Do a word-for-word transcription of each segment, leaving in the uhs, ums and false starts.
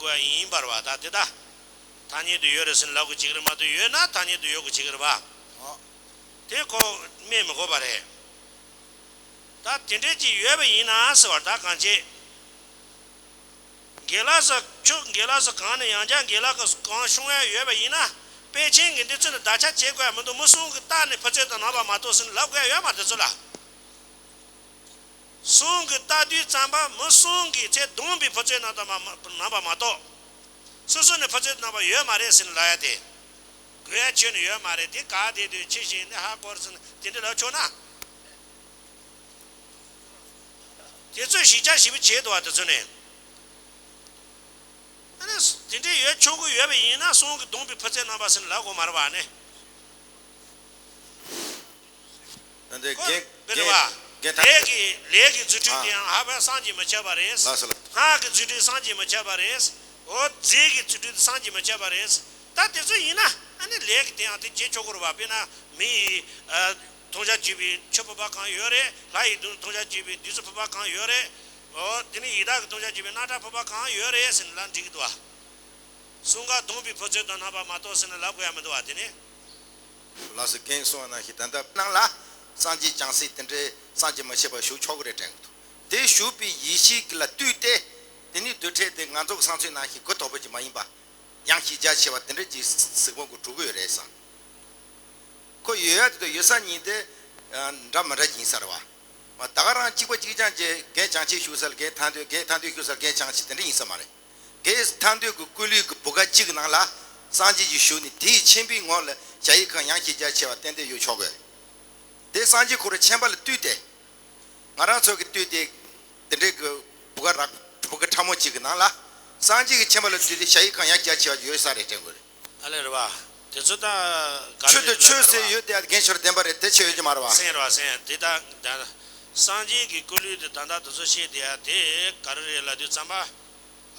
དགོས་ཡིན་པར་བ། ད་དེ་ད་ཐ་སྙད་དུ་ཡོད་རེད་ཟེར་ལབ་དགོས་ཅིག་རེད་མ་གཏོགས། ཡོད་ན་ཐ་སྙད་དུ་ཡོད་དགོས་ཅིག་རེད་བ། དེ་ཁོ་སྨྲས་མི་དགོས་པ་རེད། ད་དེ་འདྲས་ཅིག་ཡོད་པ་ཡིན་ན་ཟེར་བར། ད་གང་བྱེད། དགེ་ལགས་སུ་ཁྱོད་དགེ་ལགས་སུ་གང་ནས་ཡང་བསྐྱར་དགེ་ལགས་ཀྱི་གང་ཤོང་ཡ་ཡོད་པ་ཡིན་ན། དཔེ་ཆེན་གྱི་འདི་ཚོ་ནི་བརྡ་ཆད་བྱེད་དགོས་ཡ་མི་འདུག་མི་གསུམ་གྱིས་བལྟས་ནས་ཕུ་ཚད་དང་རྣམ་པ་མ་གཏོགས་ཟེར་ནས་ལབ་དགོས་ཡ་ཡོད་མ་རེད་དེ་ཚོ་ལ། གསུམ་གྱིས་བལྟས་དུས་ཙམ་པ་མི་གསུམ་གྱིས་ཚད་བསྡོམས་པའི་ཕུ་ཚད་རྣམ་པ་མ་རྣམ་པ་མ་གཏོགས། སོ་སོ་ནས་ཕུ་ཚད་རྣམ་པ་ཡོད་མ་རེད་ཟེར་ནས་ལབ་ཡ་དེ། དགོས་ཡ་ཁྱོན་ནས་ཡོད་མ་རེད། དེ་ག་དེ་དུས་ཕྱི་བཞིན་ནི་ཧ་གོ་རེད་ཟེར་ནས་དེ་འདྲ་ལབ་ཆོག་ན། དེ་ཚོས་གཞི་རྒྱ་ཞེ་པོ་བྱས་འདུག་བ། དེ་ཚོ་ནས། ཨ་ནི་དེ་འདྲའི་ཡོད་ཆོག་གི་ཡོད་པ་ཡིན་ན་གསུམ་གྱིས་བསྡོམས་པའི་ཕུ་ཚད་རྣམ་པ་ཟེར་ནས་ལབ་དགོས་མ་རེད་བ་ནི། ད་འདི་ཁོ་རྒན་དཔེ་རེད་བ། རྒན་ད་ལས་ཀྱི་ལས་ཀྱི་རྫུ་འཕྲུལ་དེ་ཡང་ཧ་པ་སངས་རྒྱས་མི་ཁྱབ་པ་རེད། ལགས་སོ་ལགས། སྔགས་ཀྱི་རྫུ་འཕྲུལ་སངས་རྒྱས་མི་ཁྱབ་པ་རེད། འོ་རྫས་ཀྱི་རྫུ་འཕྲུལ་སངས་རྒྱས་མི་ཁྱབ་པ་རེད། ད་དེ་ཚོ་ཡིན་ན་ཨ་ནི་ལས་ཀྱི་དེ་ཡང་དེ་བྱེད་ཆོག་གི་རེད་བ། དཔེར་ན་མི་ཡི་ཨ་མཐོང་བྱ་བརྒྱུད་པའི་ཆོས་ཕུད་པ་གང་ཡོད་རེད། ལྷ་ཡི་མཐོང་བྱ་བརྒྱུད་པའི་བདུད་རྩི་ཕུད་པ་གང་ཡོད་རེད། འོ་དེ་ནི་ཡི་དྭགས་ཀྱི་མཐོང་བྱ་བརྒྱུད་པའི་རྣག་ཁྲག་ཕུད་པ་གང་ཡོད་རེད་ཟེར་ནས་ལབ་འགྲིག་གི་འདུག་བ། གསུམ་ཀ་བསྡོམས་པའི་ཕུ་ཚད་དང་རྣམ་པ་མ་གཏོགས་ཟེར་ནས་ལབ་དགོས་ཡ་མི་འདུག་བ། དེ་ནི། ལགས་སོ། རྒན་གསུངས་པ་ནང་བཞིན་ད་ལྟ་ནང་ལ་སངས་རྒྱས་བྱང་སེམས་དེ་འདྲའི་སངས་རྒྱས་མི་ཁྱབ་པ་ཞུགས་ཆོག་གི་རེད་དྲན་གི་འདུག་དེ་ཞུགས་པའི་ཡེ་ཤེས་ཀྱི་ལ་ལྟོས་ཏེ། དེ་ནི་རྡུལ་ཕྲན་དེ་ང་ཚོ་གི་བསམ་ཚུལ་ནང་བཞིན་གུ་དོག་པོ་ཅིག་མ་ཡིན་པ། ཡང་ཤེས་རྒྱ་ཆེ་བ་དེ་འདྲ་ཅིག་གཟིགས་མོ་གི་གྲུབ་ཀྱི་ཡོད་རེད་བསམ། ཁོ་ཡོད་ཡ་དེ་དང་ཡོད་ས་གཉིས་དེ་འདྲ་མི་འདྲ་ཅིག་ཡིན་ས་རེད་བ། ད་ག་རང་གཅིག་པ་གཅིག་རྐྱང་གི་རྒན་བྱང་ཆུབ་ཞུགས་ས་ལ་རྒན་ཐར་འདོད། རྒན་ཐར་འདོད་ཞུགས་ས་ལ་རྒན་བྱང་ཆུབ་དེ་འདྲ་ཡིན་ས་མ་རེད། རྒན་ཐར་འདོད་ཀྱི་སྐུ་ལུས་ཀྱི་བུ་ག་གཅིག་གི་ནང་ལ་སངས་རྒྱས་ཀྱི་ཞུགས་ནས་དེའི་ཆེན་པོའི་ངོ་ལ་ཞ་ཡི་ཁང་ཡང་ཤེས་རྒྱ་ཆེ་བ་ཏན་ཏན་ཡོད་ཆོག་གི། དེ་སངས་རྒྱས་ཁོ་རང་ཆེན་པོ་ལ་ལྟོས་ཏེ། ང་རང་ཚོ་གི་ལྟོས་ཏེ། དེ་འདྲའི་གི་བུ་ག་རག་བུ་ག་ཕྲ་མོ་གཅིག་གི་ནང་ལ་སངས་རྒྱས་ཀྱི་ཆེན་པོ་ལ་ལྟོས་ཏེ་ཞ་ཡི་ཁང་ཡང་རྒྱ་ཆེ་བ་ཡོད་ས་རེད་དྲན་དགོས་རེད། ཨ་ལས་རེད་བ། དེ་ཚོ་ད་ག་ཆོས་རེད་དེ་ལབ་ཆོས་ཟེར་ཡོད་དེ་རྒན་ཤོར་བདེན་པ་རེད། དེ་ཆོས་ཡོད་ཀྱི་མ་རེད་བ། སེང་རེད་བ་སེང་། དེ་ད་ད་སངས་རྒྱས་ཀྱི་སྐུ་ལུས་དེ་ད་ད་དེ་ཚོ་བཤད་དེ་ཡ་དེ་ག་རེ་རེད་ལབ་དུས་ཙམ་པ།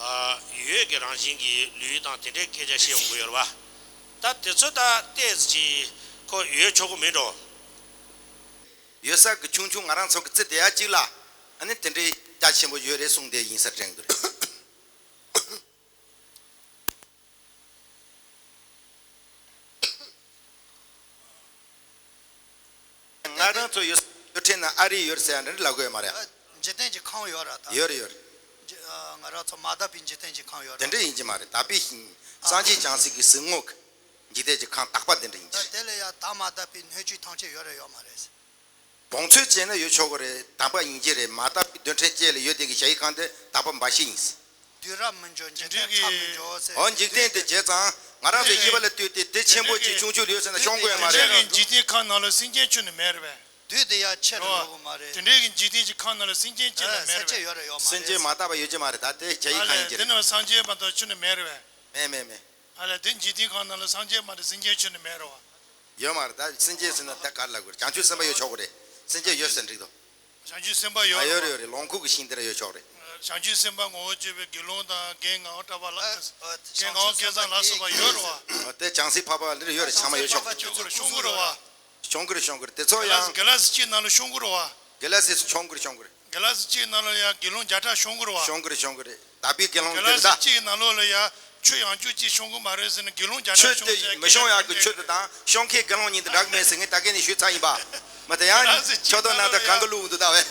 ཨ་ཡོད་ཀྱི་རང་བཞིན་གྱི་ལུས་དང་དེ་འདྲའི་སྐད་ཆ་བཤད་འོང་གི་ཡོད་རེད་བ། ད་དེ་ཚོ་ད་ཏོག་ཙམ་ཅིག་ཁོ་ཡོད་ཆོག་གི་མིན་འགྲོ། ཡོད་ས་གི་ཆུང་ཆུང་ང་རང་ཚོ་གི་རྩི་དེ་ཡ་གཅིག་ལ་ཨ་ནི་དེ་འདྲའི་རྒྱ་ཆེན་པོ་ཡོད་རེད་གསུངས་དེ་ཡིན་ས་དྲན་གི་རེད། ང་རང་ཚོ་ཡོད་ཡོད་ཁྲེན་ན་ཨ་རི་ཡོད་ཟེར་ཡ་འདྲ་ལབ་དགོས་ཡོད་མ་རེད། ཨ། འཇིག་རྟེན་གྱི་ཁང་ཡོད་ར་ད། ཡོད་རེད་ཡོད་རེད། འཇི་ཨ། ང་རང་ཚོ་མ་དག་པའི་འཇིག་རྟེན་གྱི་ཁང་ཡོད་ར། དེ་འདྲ་ཡིན་གྱི་མ་རེད། དག་པའི་ཞིང་སངས་རྒྱས་བྱང་སེམས་ཀྱི་གཟིགས་ངོ་གི་འཇིག་རྟེན་གྱི་ཁང་དག་པ་དེ་འདྲ་ཡིན་གྱི་རེད། ད་དེ་ལ་ཡ་དག་མ་དག་པའི་སྣོད་བཅུད་ཐམས་ཅད་ཡོད་ར་ཡོད་མ་རེད། བོང་ཚོད་བྱས་ན་ཡོད་ཆོག་གི་རེད། དག་པ་ཡིན་གྱི་རེད། མ་དག་པའི་རྡུལ་ཕྲན་བཅས་ལ་ཡོད་དེ་གི་ཞ་ཡི་ཁང་དེ་དག་པ་འབའ་ཞིག་ཡིན། དུས་རབས་མི་འགྱུར་འཇིག་རྟེན་ཁ་མི་འགྱུར་ཟེར། འོ་འཇིག་རྟེན་དེ་བྱས་ཙང་ང་རང་ཚོའི་ཤེས་པ་ལ་ལྟོས་ཏེ་དེ་ཆེན་པོ་ཅིག་ཆུང་ཆུང་ཡོད་ཟེར་ན་ཤོང་དགོས་ཡ་མ་རེད། དེ་འདྲའི་གི་འཇིག་རྟེན་ཁང་ནང་ལ་སེམས་ཅན་ཁྱོན་ནས་མེད་རེད་པས། དུས་དེ་ཡ་ཆེ་རུ་འགྲོ་གི་མ་རེད། དེ་འདྲའི་གི་འཇིག་རྟེན་གྱི་ཁང་ནང་ལ་སེམས་ཅན་ཅིག་ལ་མེད་རེད་པས། སེམས་ཅན་ཡོད་རེད་ཡོད་མ་རེད། སེམས་ཅན་མ་དག་པ་ཡོད་ཀྱི་མ་རེད། ད་དེ་ཞ་ཡི་ཁང་ཡིན་གྱི་རེད། དེ་ནང་སངས་རྒྱས་མ་གཏོགས་ཁྱོན་ནས་མེད་རེད་པས། མེད་མེད་མེད། ཨ་ལས་དེ་འཇིག་རྟེན་ཁང་ནང་ལ་སངས་རྒྱས་མ་གཏོགས་སེམས་ཅན་ཁྱོན་ནས་མེད་རེད་པ། ཡོད་མ་རེད། ད་སེམས་ཅན་ཟེར་ན་ད་ག་རེ་ལབ་དགོས་རེད། བྱང་ཆུབ་སེམས་དཔའ་ཡོད་ཆོག་གི་རེད། སེམས་ཅན་ཡོད་ཟེར་འགྲིག་འདུག་བྱང་ཆུབ་སེམས་དཔའ་ཡོད་ཨ་རེད་ཡོད་པ། རེད་ཡོད་རེད། ལོངས་སྐུ་གི་ཞིང་དེ་ལ་ཡོད་ཆོག་རེད། བྱང་ཆུབ་སེམས་དཔའ་ངོ་བོ་བརྗོད་པའི་དགེ་སློང་དང་རྒན་ངག་དབང་གྲགས་པ་ལ། ཨ། ཨ། རྒན་ངག་དབང་སྐལ་བཟང་ལ་སོགས་པ་ཡོད་རེད་པ། ཨ། དེ་བྱང་སེམས་འཕགས་པ་ལ་ཡོད་རེད། ཚང་མ་ཡོད་ཆོག་གི་རེད། ཤོང་གི་རེད་པ། ཤོང་གི་རེད་ཤོང་གི་རེད། དེ་ཚོ་ཡང་ག་ལ་སི་གཅིག་ནང་ལ་ཤོང་གི་རེད་པ། ག་ལ་སི་ཤོང་གི་རེད་ཤོང་གི་རེད། ག་ལ་སི་གཅིག་ནང་ལ་ཡང་དགེ་སློང་བརྒྱ་ཕྲག་ཤོང་གི་རེད་པ། ཤོང་གི་རེད་ཤོང་གི་རེད། དག་པའི་དགེ་སློང་ག་ལ་དེ་རེད་ད། སི་གཅིག་ནང་ལོགས་ལ་ཡང་ཆོས་ཡང་ཆོས་གཅིག་ཤོང་གི་མ་རེད་ཟེར་ནས་དགེ་སློང་བརྒྱ་ཕྲག་ཆོས་ཤོང་དེ་ཟེར་མི་ཤོང་ཡག་གི་ཆོས་དེ་དང་ཤོང་མཁན་དགེ་སློང་གཉིས་དེ་འདྲ་གི་མེད་ཟེར་ངས་ད་གིན་ནས་ཞུས་ཚར་ཡིན་པ། མ་ད་ཡང་ཆོས་ཐོག་ན་ད་གང་གི་ལུགས་འདུག་ད་བས།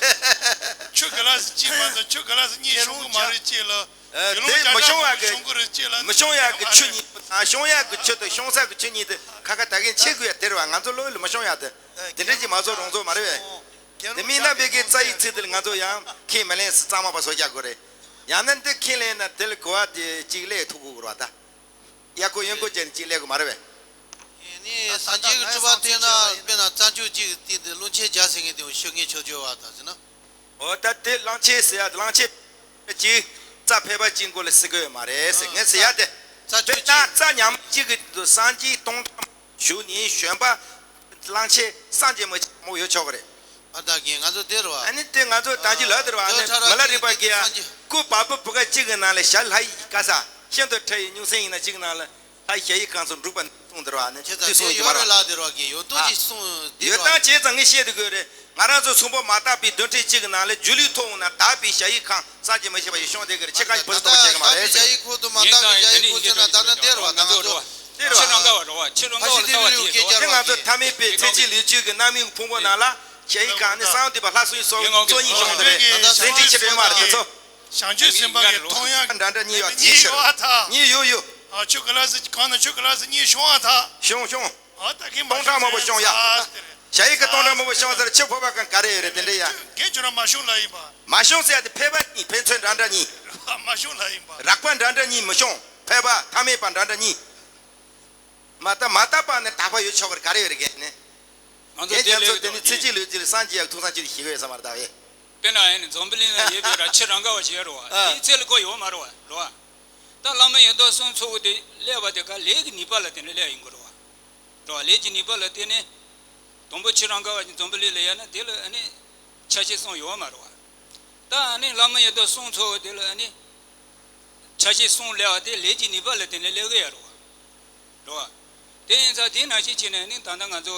ཆོས་ག་ལ་སི་གཅིག་མ་གཏོགས་ཆོས་ག་ལ་སི་གཉིས་ཤོང་གི་མ་རེད་ཅེས་ལ། དེ་མི་ཤོང་ཡག་གི་མི་ཤོང་ཡག་གི་ཆོས་གཉིས་དང་ཤོང་ཡག་གི་ཆོས་དང་ཤོང་ས་གི་ཆོས་གཉིས་དེ་ཁ་ཁ་ད་གིན་ཆེ་དགོས་ཡ་དེ་རེད་པ། ང་ཚོ་བློ་ཡུལ་ལ་མི་ཤོང་ཡག་དེ་དེ་འདྲ་ཅིག་མ་བཟོ་རོང་བཟོ་མ་རེད་པས། དེ་མིན་ན་བོད་ཀྱི་རྩ་ཡི་ཚིག་དེ་ལ་ང་ཚོ་ཡང་ཁས་མི་ལེན་ཟེར་གཙང་མ་པ་བཟོ་རྒྱག་དགོས་རེད། ཡང་ན་འདི་ཁས་ལེན་ན་དེ་ལ་གོ་བ་དེ་གཅིག་སླེབས་ཐུབ་དགོས་རེད་པ་ད། ཡ་ཁོ་གཡོན་སྐོར་བྱས་ནས་གཅིག་སླེབས་དགོས་མ་རེད་པས། ཨེ་ནི་སངས་རྒྱས་ཀྱི་སྤྱོད་པ་བལྟས་ན་དཔེར་ན་རྩྭ་མཆོག་གཅིག་གི་སྟེང་དུ་རླུང་ཆེན་བརྒྱ་ཟེར་མཁན་དེ་ཤོད་མཁན་ཆོས་སྤྱོད་པ་དང་ཟེར་ན། འོ་ད་དེ་གླང་ཆེན་ཟེར་ཡ་གླང་ཆེན་གཅིག་རྩྭ་ཕལ་པ་གཅིག་མགོ་ལ་ཟེར་གི་ཡོད་མ་རེད་ཟེར་ངས་ཟེར་ཡ་དེ། རྩྭ་མཆོག་དཔེར་ན་གཅིག་རྩྭ་ཉག་མ་གཅིག་གི་སངས་རྒྱས་སྟོང་ཕྲག་བཞུགས་ནས་བྱོན་པ་གླང་ཆེན་སངས་རྒྱས་མི་ཆགས་མོ་ཡོད་ཆོག་གི་རེད། ཨ་ད་གིན་ང་ཚོ་དེ་རེད་པ། ཨ་ནི་དེ་ང་ཚོ་ད་ཅི་ལབ་དེ་རེད་པ། ཨ་ནི་མི་ལ་རིག་པ་གིས་ཡ་སྐུ་བ་སྤུ་བུ་ག་གཅིག་གི་ནང་ལ་ཞྭ་ལྷ་ཡི་ག་ས་ཤིན་ཏུ་ཕྲ་བའི་སྨྱུག་སྲན་ཡིན་ན་གཅིག་ནང་ལ་ལྷ་ཞྭ་ཡི་གང་སོང་འབྲུག་པ་གསུངས་དེ་རེད་པ། ཨ་ནི་དེ་གསུངས་ཡོད་མ་རེད། ལབ་དེ་རེད་པ། གིན་ཡོད་དོ་ཅི་གསུངས་དེ་ཡོད་རེད་པ། སྟངས་བྱས་ཙང་ངས་བཤད་དེ་དགོས་རེད། ང་རང་ཚོ་ཚོང་པ་མ་དག་པའི་བདུན་ཕྲག་གཅིག་གི་ནང་ལ་སྒྱུ་ལུས་ཐོག་འོང་ན་དག་པའི་ཞ་ཡི་ཁང་སངས་རྒྱས་མི་ཤེས་པ་ཡི་ཤོང་དེ་གར་ཕྱི་ཁ་བུ་ཐོག་བྱེད་གི་མ་རེད། ཞ་ཡི་ཁོ་ཐུ་མ་དག་པའི་ཞ་ཡི་ཁོ་ཟེར་ན་ད་ལྟ་འདིར་བ་ད་ང་ཚོ་དེ་རེད་བ། ཕྱི་རང་ག་བ་ལྟ་བ་དེ་རེད་བ། དེ་ང་ཚོ་ཐ་མལ་པའི་ཚེ་གཅིག་ལུས་གཅིག་གི་རྣམ་སྨིན་ཕུང་པོ་ནང་ལ་ཞ་ཡི་ཁང་ནི་གསང་བ་འདུས་པ་ལྷ་སྲུང་ཡི་སོགས་གཙོ་གཉིས་ཤོང་དེ་རེད། ཟིན་བྲིས་ཕྱི་དྲོད་མ་རེད་དེ་ཚོ། བྱང་ཆུབ་སེམས་དཔའ་གི་མཐོང་ཡག་འདྲ་འདྲ་གཉིས་ཡོད་གཉིས་ཡོད་ཐ། གཉིས་ཡོད་ཡོད། ཨ་ཆུ་ག་ལ་སི་གང་ན་ཆུ་ག་ལ་སི་གཉིས་ཤོང་ཨ་ཐ། ཤོང་ཤོང་། ཨ་ད་གིན་མ་སྟོང་ཕྲག་མང་པོ་ཤོང་ཡ། ཞ་ཡི་གི་སྟོང་ཕྲག་མང་པོ་ཤོང་ཟེར་ཕྱི་ཕོ་བ་གང་ག་རེ་ཡོད་རེད་དེ་འདྲ་ཡ། གན་ཁྱོད་རང་མ་ཤོང་ལ་ཡིན་པ། མ་ཤོང་ཟེར་ཡ་དེ་ཕལ་པ་གཉིས་ཕན་ཚུན་འདྲ་འདྲ་གཉིས། མ་ཤོང་ལ་ཡིན་པ། རགས་པ་འདྲ་འདྲ་གཉིས་མི་ཤོང་ཕལ་པ་ཐ་མལ་པ་འདྲ་འདྲ་གཉིས། མ་དག་མ་དག་པ་ནི་དག་པ་ཡོད་ཆོག་གི་རེད་ག་རེ་ཡོད་རེད་གན་ནི། ང་ཚོ་དེ་རྒྱ་མཚོ་དེ་ནི་ཚེ་གཅིག་ལུས་གཅིག་ལ་སངས་རྒྱས་ཡག་ཐུགས་བསམ་གཅིག་ཏུ་ཞིག་ཡོད་ས་མ་རེད་ད་བས། དཔེར་ན་ཨེ་ནི་འཛམ་བུ་གླིང་ལ་ཡོད་པའི་ར་ཆུ་རང་ག་བ་ཞིག་ཡོད་རེད་བ། ཨ་དེའི་ཚད་ལ་གོ་ཡོད་མ་རེད་བ་རེད་བ། ད་བླ་མ་ཡོན་བདག་གསུམ་ཚོགས་དེ་སླེབས་པ་དེ་ག་ལས་ཀྱི་ནུས་པ་ལ་བརྟེན་ནས་སླེབས་ཡིན་དགོས་རེད་བ། རེད་བ། ལས་ཀྱི་ནུས་པ་ལ་བརྟེན་ནས། དང་པོ་ཆུ་རང་ག་བ་ཞིག་འཛམ་བུ་གླིང་ལ་ཡོད་ན་དེ་ལ་ཨ་ནི་ཆ་ཤས་གསུམ་ཡོད་མ་རེད་བ། ད་ཨ་ནི་བླ་མ་ཡོན་བདག་གསུམ་ཚོགས་དེ་ལ་ཨ་ནི་ཆ་ཤས་གསུམ་སླེབས་པ་དེ་ལས་ཀྱི་ནུས་པ་ལ་བརྟེན་ནས་སླེབས་ཀྱི་ཡོད་རེད་བ། རེད་བ། དེ་ཡིན་ཙང་དེ་ནང་བཞིན་བྱས་ནས་ནི་ད་ལྟ་ང་ཚོ་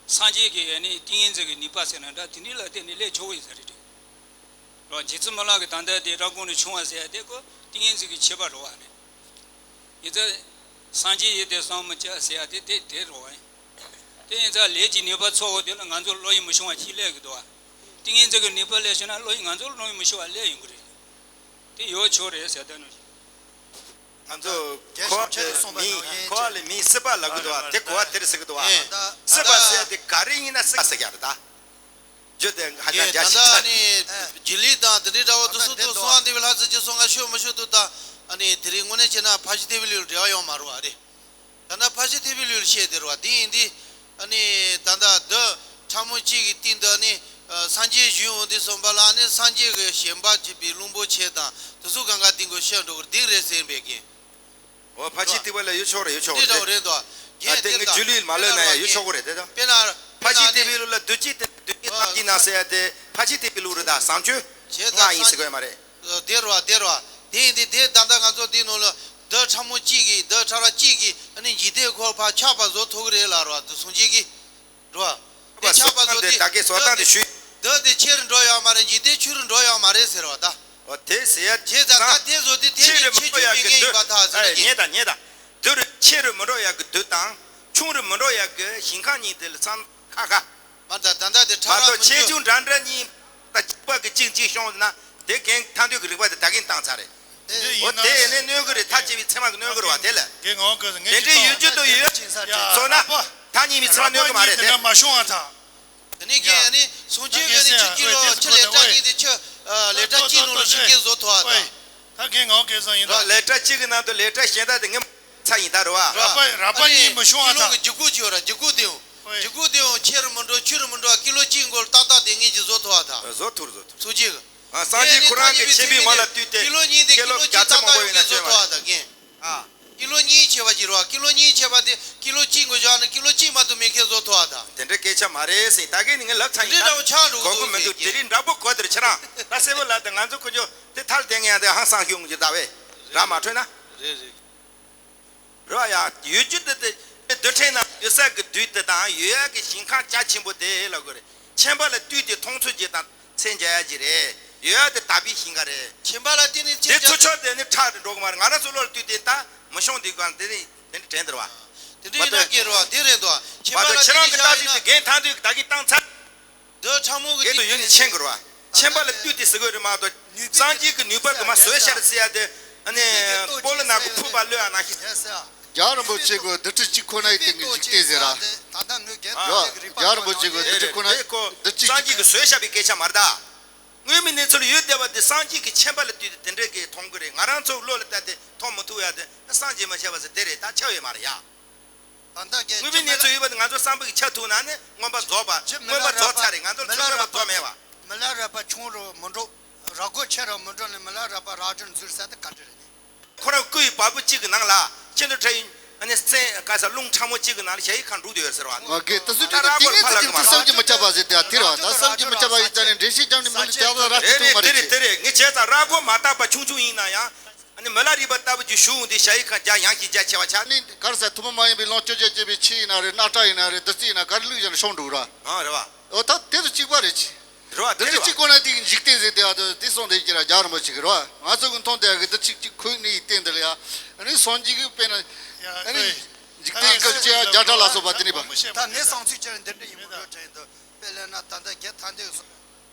སངས་རྒྱས་ཀྱི་ཨ་ནི་ཏིང་ངེ་འཛིན་གྱི་ནུས་པ་ཟེར་ན་འདྲ་དེ་འདྲ་ལ་བརྟེན་ནས་སླེབས་ཆོག་གི་ཡོད་ས་རེད་དེ། རེད་བ། རྗེ་བཙུན་མི་ལ་གི་ད་ལྟ་དེ་རབ་དགོངས་ནས་བྱུང་བ་ཟེར་ཡ་དེ་ཁོ་ཏིང་ངེ་འཛིན་གྱི་ཁྱད་པར་རེད་བ་ནི། ཡིན་ཙང་སངས་རྒྱས་ཡིན་ཏེ་བསམ་མི་ཁྱབ་ཟེར་ཡ་དེ་དེ་དེ་རེད་བ། དེ་ཡིན་ཙང་ལས་ཀྱི་ནུས་པ་ཚོགས་དེ་ལ་ང་ཚོ་བློ་ཡིས་མི་ཤོང་བ་ཞིག་སླེབས་ཀྱི་འདུག་བ། ཏིང་ངེ་འཛིན་གྱི་ནུས་པ་སླེབས་ཤེ་ན་བློ་ཡིས་ང་ཚོ་བློ་ཡིས་མི་ཤོང་བ་སླེབས་ཡོང་གི་རེད། དེ་ཡོད་ཆོག་རེད་ཟེར་ལྟ་ནོ། ང་ཚོ་རྒྱལ་ཁོ་བ་ཞིང་ཆེན་དུ་གསུངས་པ་མིན་ནང་བཞིན་ཁོ་བ་ལས་མིན་སྲིད་པ་ལབ་གི་འདུག་བ། དེ་གོ་བ་དེར་ཟེར་གི་འདུག་བ། ཨེ། སྲིད་པ་ཟེར་ཡ་དེ་ག་རེ་ཡིན་ན་སྲིད་པ་ཟེར་ཡ་རེད་ད། རྒྱུ་དེ་ཧ་ཅང་རྒྱ་ཆེ་ཆེ་རེད། ནི་རྗེས་ལུས་དང་དེ་འདྲའི་འདྲ་བོ་དུ་སུ་དུ་སོང་བ་འདི་བའི་ལྷ་རྩེ་ཅི་སོང་ང་ཤོད་མི་ཤོད་དུ་ད། ཨ་ནི་དེ་རིང་དངོས་གནས་བྱས་ན་ཕ་ཤི་ཐེ་བི་ལུས་འབྲེལ་བ་ཡོང་མ་རུང་བ་རེད། ད་ནི་ཕ་ཤི་ཐེ་བི་ལུས་བཤད་དེ་རུ་བ་དེ་ཡིན་དེ། ཨ་ནི་ད་ལྟ་འདི་ཕྲ་མོ་གཅིག་གི་སྟེང་དུ་ནི་སངས་རྒྱས་བཞུགས་འོང་དུས་ཙམ་པ་ལ་ནི་སངས་རྒྱས་ཀྱི་ཞེན་པ་བྱེད་པའི་བླུན་པོ་ཆེ་དང་དེ་ཚོ་གང་ག་སྟེང་གི་བཤད་འགྲོ་གི་འདི་རེད་ཟེར་བས་ཀྱི། འོ་ཕ་ཤི་ཐེ་བི་ལ་ཡོད་ཆོག་རེད་ཡོད་ཆོག་འདི་རེད། འདྲ་བོ་རེད་དོ། ད་དེ་ངས་དེ་ལྟར་ངས་ད་རྒྱུ་ལུས་མ་ལོས་ན་ཡང་ཡོད་ཆོག་གི་རེད་དེ་ད། དཔེར་ན་ཕ་ཤི་ཐེ་བི་ལུ་ལ་བདུད་ཀྱི་དེ་བདུད་ཀྱི་ཨ་རྟགས་ཀྱི་ནང་ཟེར་ཡ་དེ་ཕ་ཤི་ཐེ་བི་ལུ་རེད་ད་བཟང་སྤྱོད་བྱས་ཙང་ལྔ་ཡིན་ཟེར་གི་ཡོད་མ་རེད། དེ་རུ་བ་དེ་རུ་བ་དེ་ཡིན་དེ་དེ་ད་ལྟ་ང་ཚོ་འདི་ནང་ལ་འདི་ཕྲ་མོ་གཅིག་གིས་འདི་ཕྲ་ར་གཅིག་གིས་ཨ་ནི་འཇིག་རྟེན་འཁོར་ཕར་ཆགས་པ་བཟོ་ཐུབ་ཀྱི་རེད་ལ་རུ་བ་དེ་སོང་གཅིག་གིས། རེད་བ། དེ་ཆགས་པ་བཟོ་དེ་ད་གའི་བཟོ་སྟངས་དེ་ཞུས། འདི་དེ་ཆེ་རུ་འགྲོ་ཡོད་མ་རེད། འཇིག་རྟེན་ཆུང་རུ་འགྲོ་ཡོད་མ་རེད་ཟེར་བ་ད། འོ་དེ་ཟེར་ཡ་བྱས་ཙང་ད་དེ་བཟོ་དེ་དེ་ཆེ་རུ་མི་འགྲོ་ཡ་གི་ཆེ་ཆུང་མི་ངེས་ཡིན་པ་ཐག་ཟེར་ཨེ་གི། ཉེ་དང་ཉེ་དང་། འདི་རུ་ཆེ་རུ་མི་འགྲོ་ཡ་གི་བདུད་དང་། ཆུང་རུ་མི་འགྲོ་ཡ་གི་ཞིང་ཁམས་གཉིས་དེ་ལ་ཚང་ཁ་ཁ། མ་ད་ད་ད་དེ་ཕྲ་མ་རགས་གཏོགས་མི་ཆེ་འཇུག་ཆུང་འདྲ་འདྲ་གཉིས་ད་གཅིག་པ་གི་གཅིག་གཅིག་ཤོང་ན་དེ་གན་ཐང་དུས་ཀྱི་རིག་པ་དེ་ད་གིན་བཏང་ཚར་རེད། འོ་དེ་ཡིན་ནས་གནོད་གི་རེད། ཐག་བཅད་པའི་ཚད་མ་གི་གནོད་གི་རེད་བ་དེ་ལ། དེ་འདྲའི་ཡོད་རྒྱུ་དུ་ཡོད་ཚོ་ན་ཐག་ཉེ་བའི་ཚད་མ་གནོད་གི་མ་རེད་དེ། མ་ཤོང་བ་དང་། དེ་ནས་ཀྱི་ཨ་ནི་སངས་རྒྱས་ཀྱི་ནི་ཆུ་ཀི་ལོ་ཆུ་ལས་གྲྭ་གཉིས་དེ་ཆུ་ལས་གྲྭ་གཅིག་ནང་ལ་ཤིང་སྐྱེས་བཟོ་ཐུབ་བ་དང་། ད་གིན་ངའོ་གེ་སང་ཡིན་ད། ལས་གྲྭ་གཅིག་གི་ནང་དུ་ལས་གྲྭ་གཞན་དག་དེ་ངེས་ཚ་ཡིན་ད་རེད་བ། རགས་པ་རགས་པ་གཉིས་མི་ཤོང་བ་ད། ཀི་ལོ་གི་ལྗིད་ཁོག་ཅིག་ཡོད་ར། ལྗིད་ཁོག་དེ་ཡང་ལྗིད་ཁོག་དེ་ཡང་ཆེ་རུ་མི་འགྲོ་ཆུང་རུ་མི་འགྲོ། ཀི་ལོ་གཅིག་མགོར་ཏག་ཏག་དེ་ངེས་ཀྱི་བཟོ་ཐུབ་བ་ད། བཟོ་ཐུབ་བཟོ་ཐུབ། སངས་རྒྱས་ཁོ་རང་གི་ཆེན་པོའི་ངོ་ལ་བཏུད་དེ་ཀི་ལོ་གཉིས་དེ་ཀི་ལོ་གཅིག་ཏག་ཏག་ཡོད་མཁན་བཟོ་ཐུབ་བ་ད་རྒན། ཨ། ཀི་ལོ་གཉིས་ཆེ་བ་ཅིག་རེད་བ། ཀི་ལོ་གཉིས་ཆེ་བ་དེ་ཀི་ལོ་གཅིག་མགོ་བཞག་ན་ཀི་ལོ་གཅིག་མ་གཏོགས་མེད་མཁན་བཟོ་ཐུབ་བ་ད། དེ་འདྲའི་སྐད་ཆ་མ་རེད་ཟེར། ད་གིན་ངས་ལབ་ཚར་ཡིན་ད། འདྲ་བོ་ཆགས་འགྲོ་གི་འདུག་གོ་གི་མི་འདུག་དེ་རིང་འདྲ་པོ་གོ་དེར་ཁྱེད་རང་ད་གསལ་པོ་ལབ་དེ་ང་ཚོ་ཁོ་ཚོ་དེ་ཐལ་དེ་ངས་ཡང་དེ་ཧང་སང་ཤོང་གི་ད་བས་ར་མ་འཕྲོད་ན། རེད་རེད། རེད་བ་ཡ། ཡོད་རྒྱུ་དེ་དེ་དེ་རྡུལ་ཕྲན་ནང་ཡོད་ས་གི་རྡུལ་དེ་དང་ཡོད་ཡ་གི་ཞིང་ཁམས་རྒྱ་ཆེན་པོ་དེ་ལ་གོ་རེད། ཆེན་པ་ལ་བཏུད་དེ་མཐོང་ཚུལ་གྱི་དང་མཚན་སྦྱར་ཡ་གི་རེད། ཡོད་ཡ་དེ་དག་པའི་ཞིང་ཁམས་རེད། ཆེན་པ་ལ་བརྟེན་ནས་དེ་ཚུར་ཕྱོགས་དེ་ནི་ཁྲག་རེ་འགྲོ་གི་མ་རེད། ང་རང་ཚོ་བློ་ལ་བཏུད་དེ་ད་མི་ཤོང་དུས་གང་དེ་རེད་དེ་འདྲ་དྲན་འདུག་བ། དེ་འདྲ་ཡིན་ན་སྐྱེ་རོགས་དེ་རེད་འདུག་ཆེན་པ་ལ་བརྟེན་ནས་བཞག་ཡིན་ན། ཁྱེད་རང་གི་ལྟ་ཚུལ་དེ་རྒན་ཐང་དུས་ད་གིན་བཏང་ཚར། འདི་ཕྲ་མོ་གི་གལ་དུ་ཡོད་ནི་མཁྱེན་དགོས་རེད་བ། མཁྱེན་པ་ལ་བཏུད་དེ་ཟེར་དགོས་རེད་མ་གཏོགས། སངས་རྒྱས་ཀྱི་ནུས་པ་གི་མ་བཟོད་ཤ་རེད་ཟེར་ཡ་དེ། ཨ་ནི་སྤོ་ལོ་ནག་པོ་ཕུད་པ་ལོས་ཨ་ན་ཤི། རྒྱལ་བ་རིན་པོ་ཆེ་གི་རྡུལ་ཕྲན་གཅིག་ཁོ་ནའི་སྟེང་གི་འཇིག་རྟེན་ཟེར་ར། རྒྱལ་བ་རིན་པོ་ཆེ་གི་རྡུལ་ཕྲན་ཁོ་ན་རྡུལ་གཅིག་སངས་རྒྱས་ཀྱི་བཟོད་ཤ་བའི་སྐད་ཆ་མ་རེད་ད། དངོས་མེད་གནས་ཚུལ་ཡོད་བསྡད་པ་དེ་སངས་རྒྱས་ཀྱི་མཁྱེན་པ་ལ་བཏུད་དེ་དེ་འདྲའི་གི་མཐོང་གི་རེད། ང་རང་ཚོ་བློ་ལ་བལྟས་ཏེ་མཐོང་མི་ཐུབ་ཡ་དེ་སངས་རྒྱས་མི་ཤེས་པ་ཟེར་དེ་རེད། ད་ཆགས་ཡོད་མ་རེད་ཡ། དངོས་པོའི་གནས་ཚུལ་ཡོད་པ་དེ་ང་ཚོ་བསམ་པའི་ཆ་ཐུག་ན་ནི་མངོན་པ་རྫོགས་པ། མངོན་པ་རྫོགས་ཚར་རེད། ང་ཚོར་ཚུར་མངོན་པ་རྫོགས་མེད་པ། མི་ལ་རས་པ་ཆུང་རུ་མི་འགྲོ། ར་སྒོ་ཆེ་རུ་མི་འགྲོ་ནི་མི་ལ་རས་པ་ར་སྒྲོན་འཛུལ་ས་དེ་ག་འདྲ་རེད་ནི། ཁོ་རང་སྐུ་ཡི་བ་སྤུ་གཅིག་གི་ནང་ལ་ཁྱེད་ཚོ་ཁྲ་ཡིན་ཨ་ནི་སེང་ག་ས་རླུང་ཕྲ་མོ་གཅིག་གི་ནང་ལ་ཞ་ཡི་ཁ་འགྲོ་བསྡད་ཡོད་ཟེར་བ། ང་གིས་ད་སུ་དེ་ད་ར་ཏིང་ངེ་ཚིག་ཅིག་ཐུགས་བསམ་གྱིས་མི་ཁྱབ་པ་ཟེར་དེ་ཨ་དེ་རེད་བ། ད་བསམ་གྱིས་མི་ཁྱབ་པ་ཡིན་ཙང་ནི་འགྲེལ་བཤད་རྒྱབ་ནི་མི་འདུག་དེ་ཚོ་ར་དེ་རེད་དེ་མ་རེད། ངས་བྱས་ཙང་ར་སྒོ་མ་བཏབ་པ་ཆུང་ཆུང་ཡིན་ན་ཡང་། ཨ་ནི་མི་ལ་རས་པ་ལྟ་བུ་ཅིག་ཞུ་འོང་དུས་ཞ་ཡི་ཁ་རྒྱ་ཡངས་ཤིང་རྒྱ་ཆེ་བ་ཆགས། ནི་ག་རེ་ཟེར། ཐུན་མོང་མ་ཡིན་པའི་ལོངས་སྤྱོད་ཅེས་བྱས་པའི་ཆུ་ཡིན་ན་རེད། སྣ་ཁྲག་ཡིན་ན་རེད། བདུད་རྩི་ཡིན་ན་ག་རེ་བླུགས་བཞག་ན་ཤོང་འགྲོ་ར། ཨང་རེད་བ། ཨོ་ད་དེ་དང་གཅིག་པ་རེད་ཅི། རེད་བ། འདི་དེ་ཚོ་རེད་བ། གཅིག་ཁོ་ན་དེ་གི་འཇིག་རྟེན་ཟེར་དེ་ཨ་དེ་དེ་སོང་དེ་ཀྱི་ར་རྒྱ་རིན་པོ་ཆེ་གི་རེད་བ། ང་ཚོ་གི་མཐོང་དེ་ཨ་གི་འདི་གཅིག་གཅིག་ཁོའི་གནས་ཡི་སྟེང་དེ་ལ་ཡ། ཨ་ནི་སངས་རྒྱས་གི་དཔེར་ན། ཡ་ཨ་ནི་ཨ་འཇིག་རྟེན་སྐབས་ཅིག་ཡ་བརྒྱ་ཕྲག་ལ་སོགས་པ་དེ་ནི་པ། ད་ངའི་བསམ་ཚུལ་ཅིག་འདི་འདྲ་ཡིན་མི་འགྲོ་དྲན་འདུག་དཔེ་ལེན་ན་ད་ལྟ་རྒྱ་ཐ་འདི་སོང་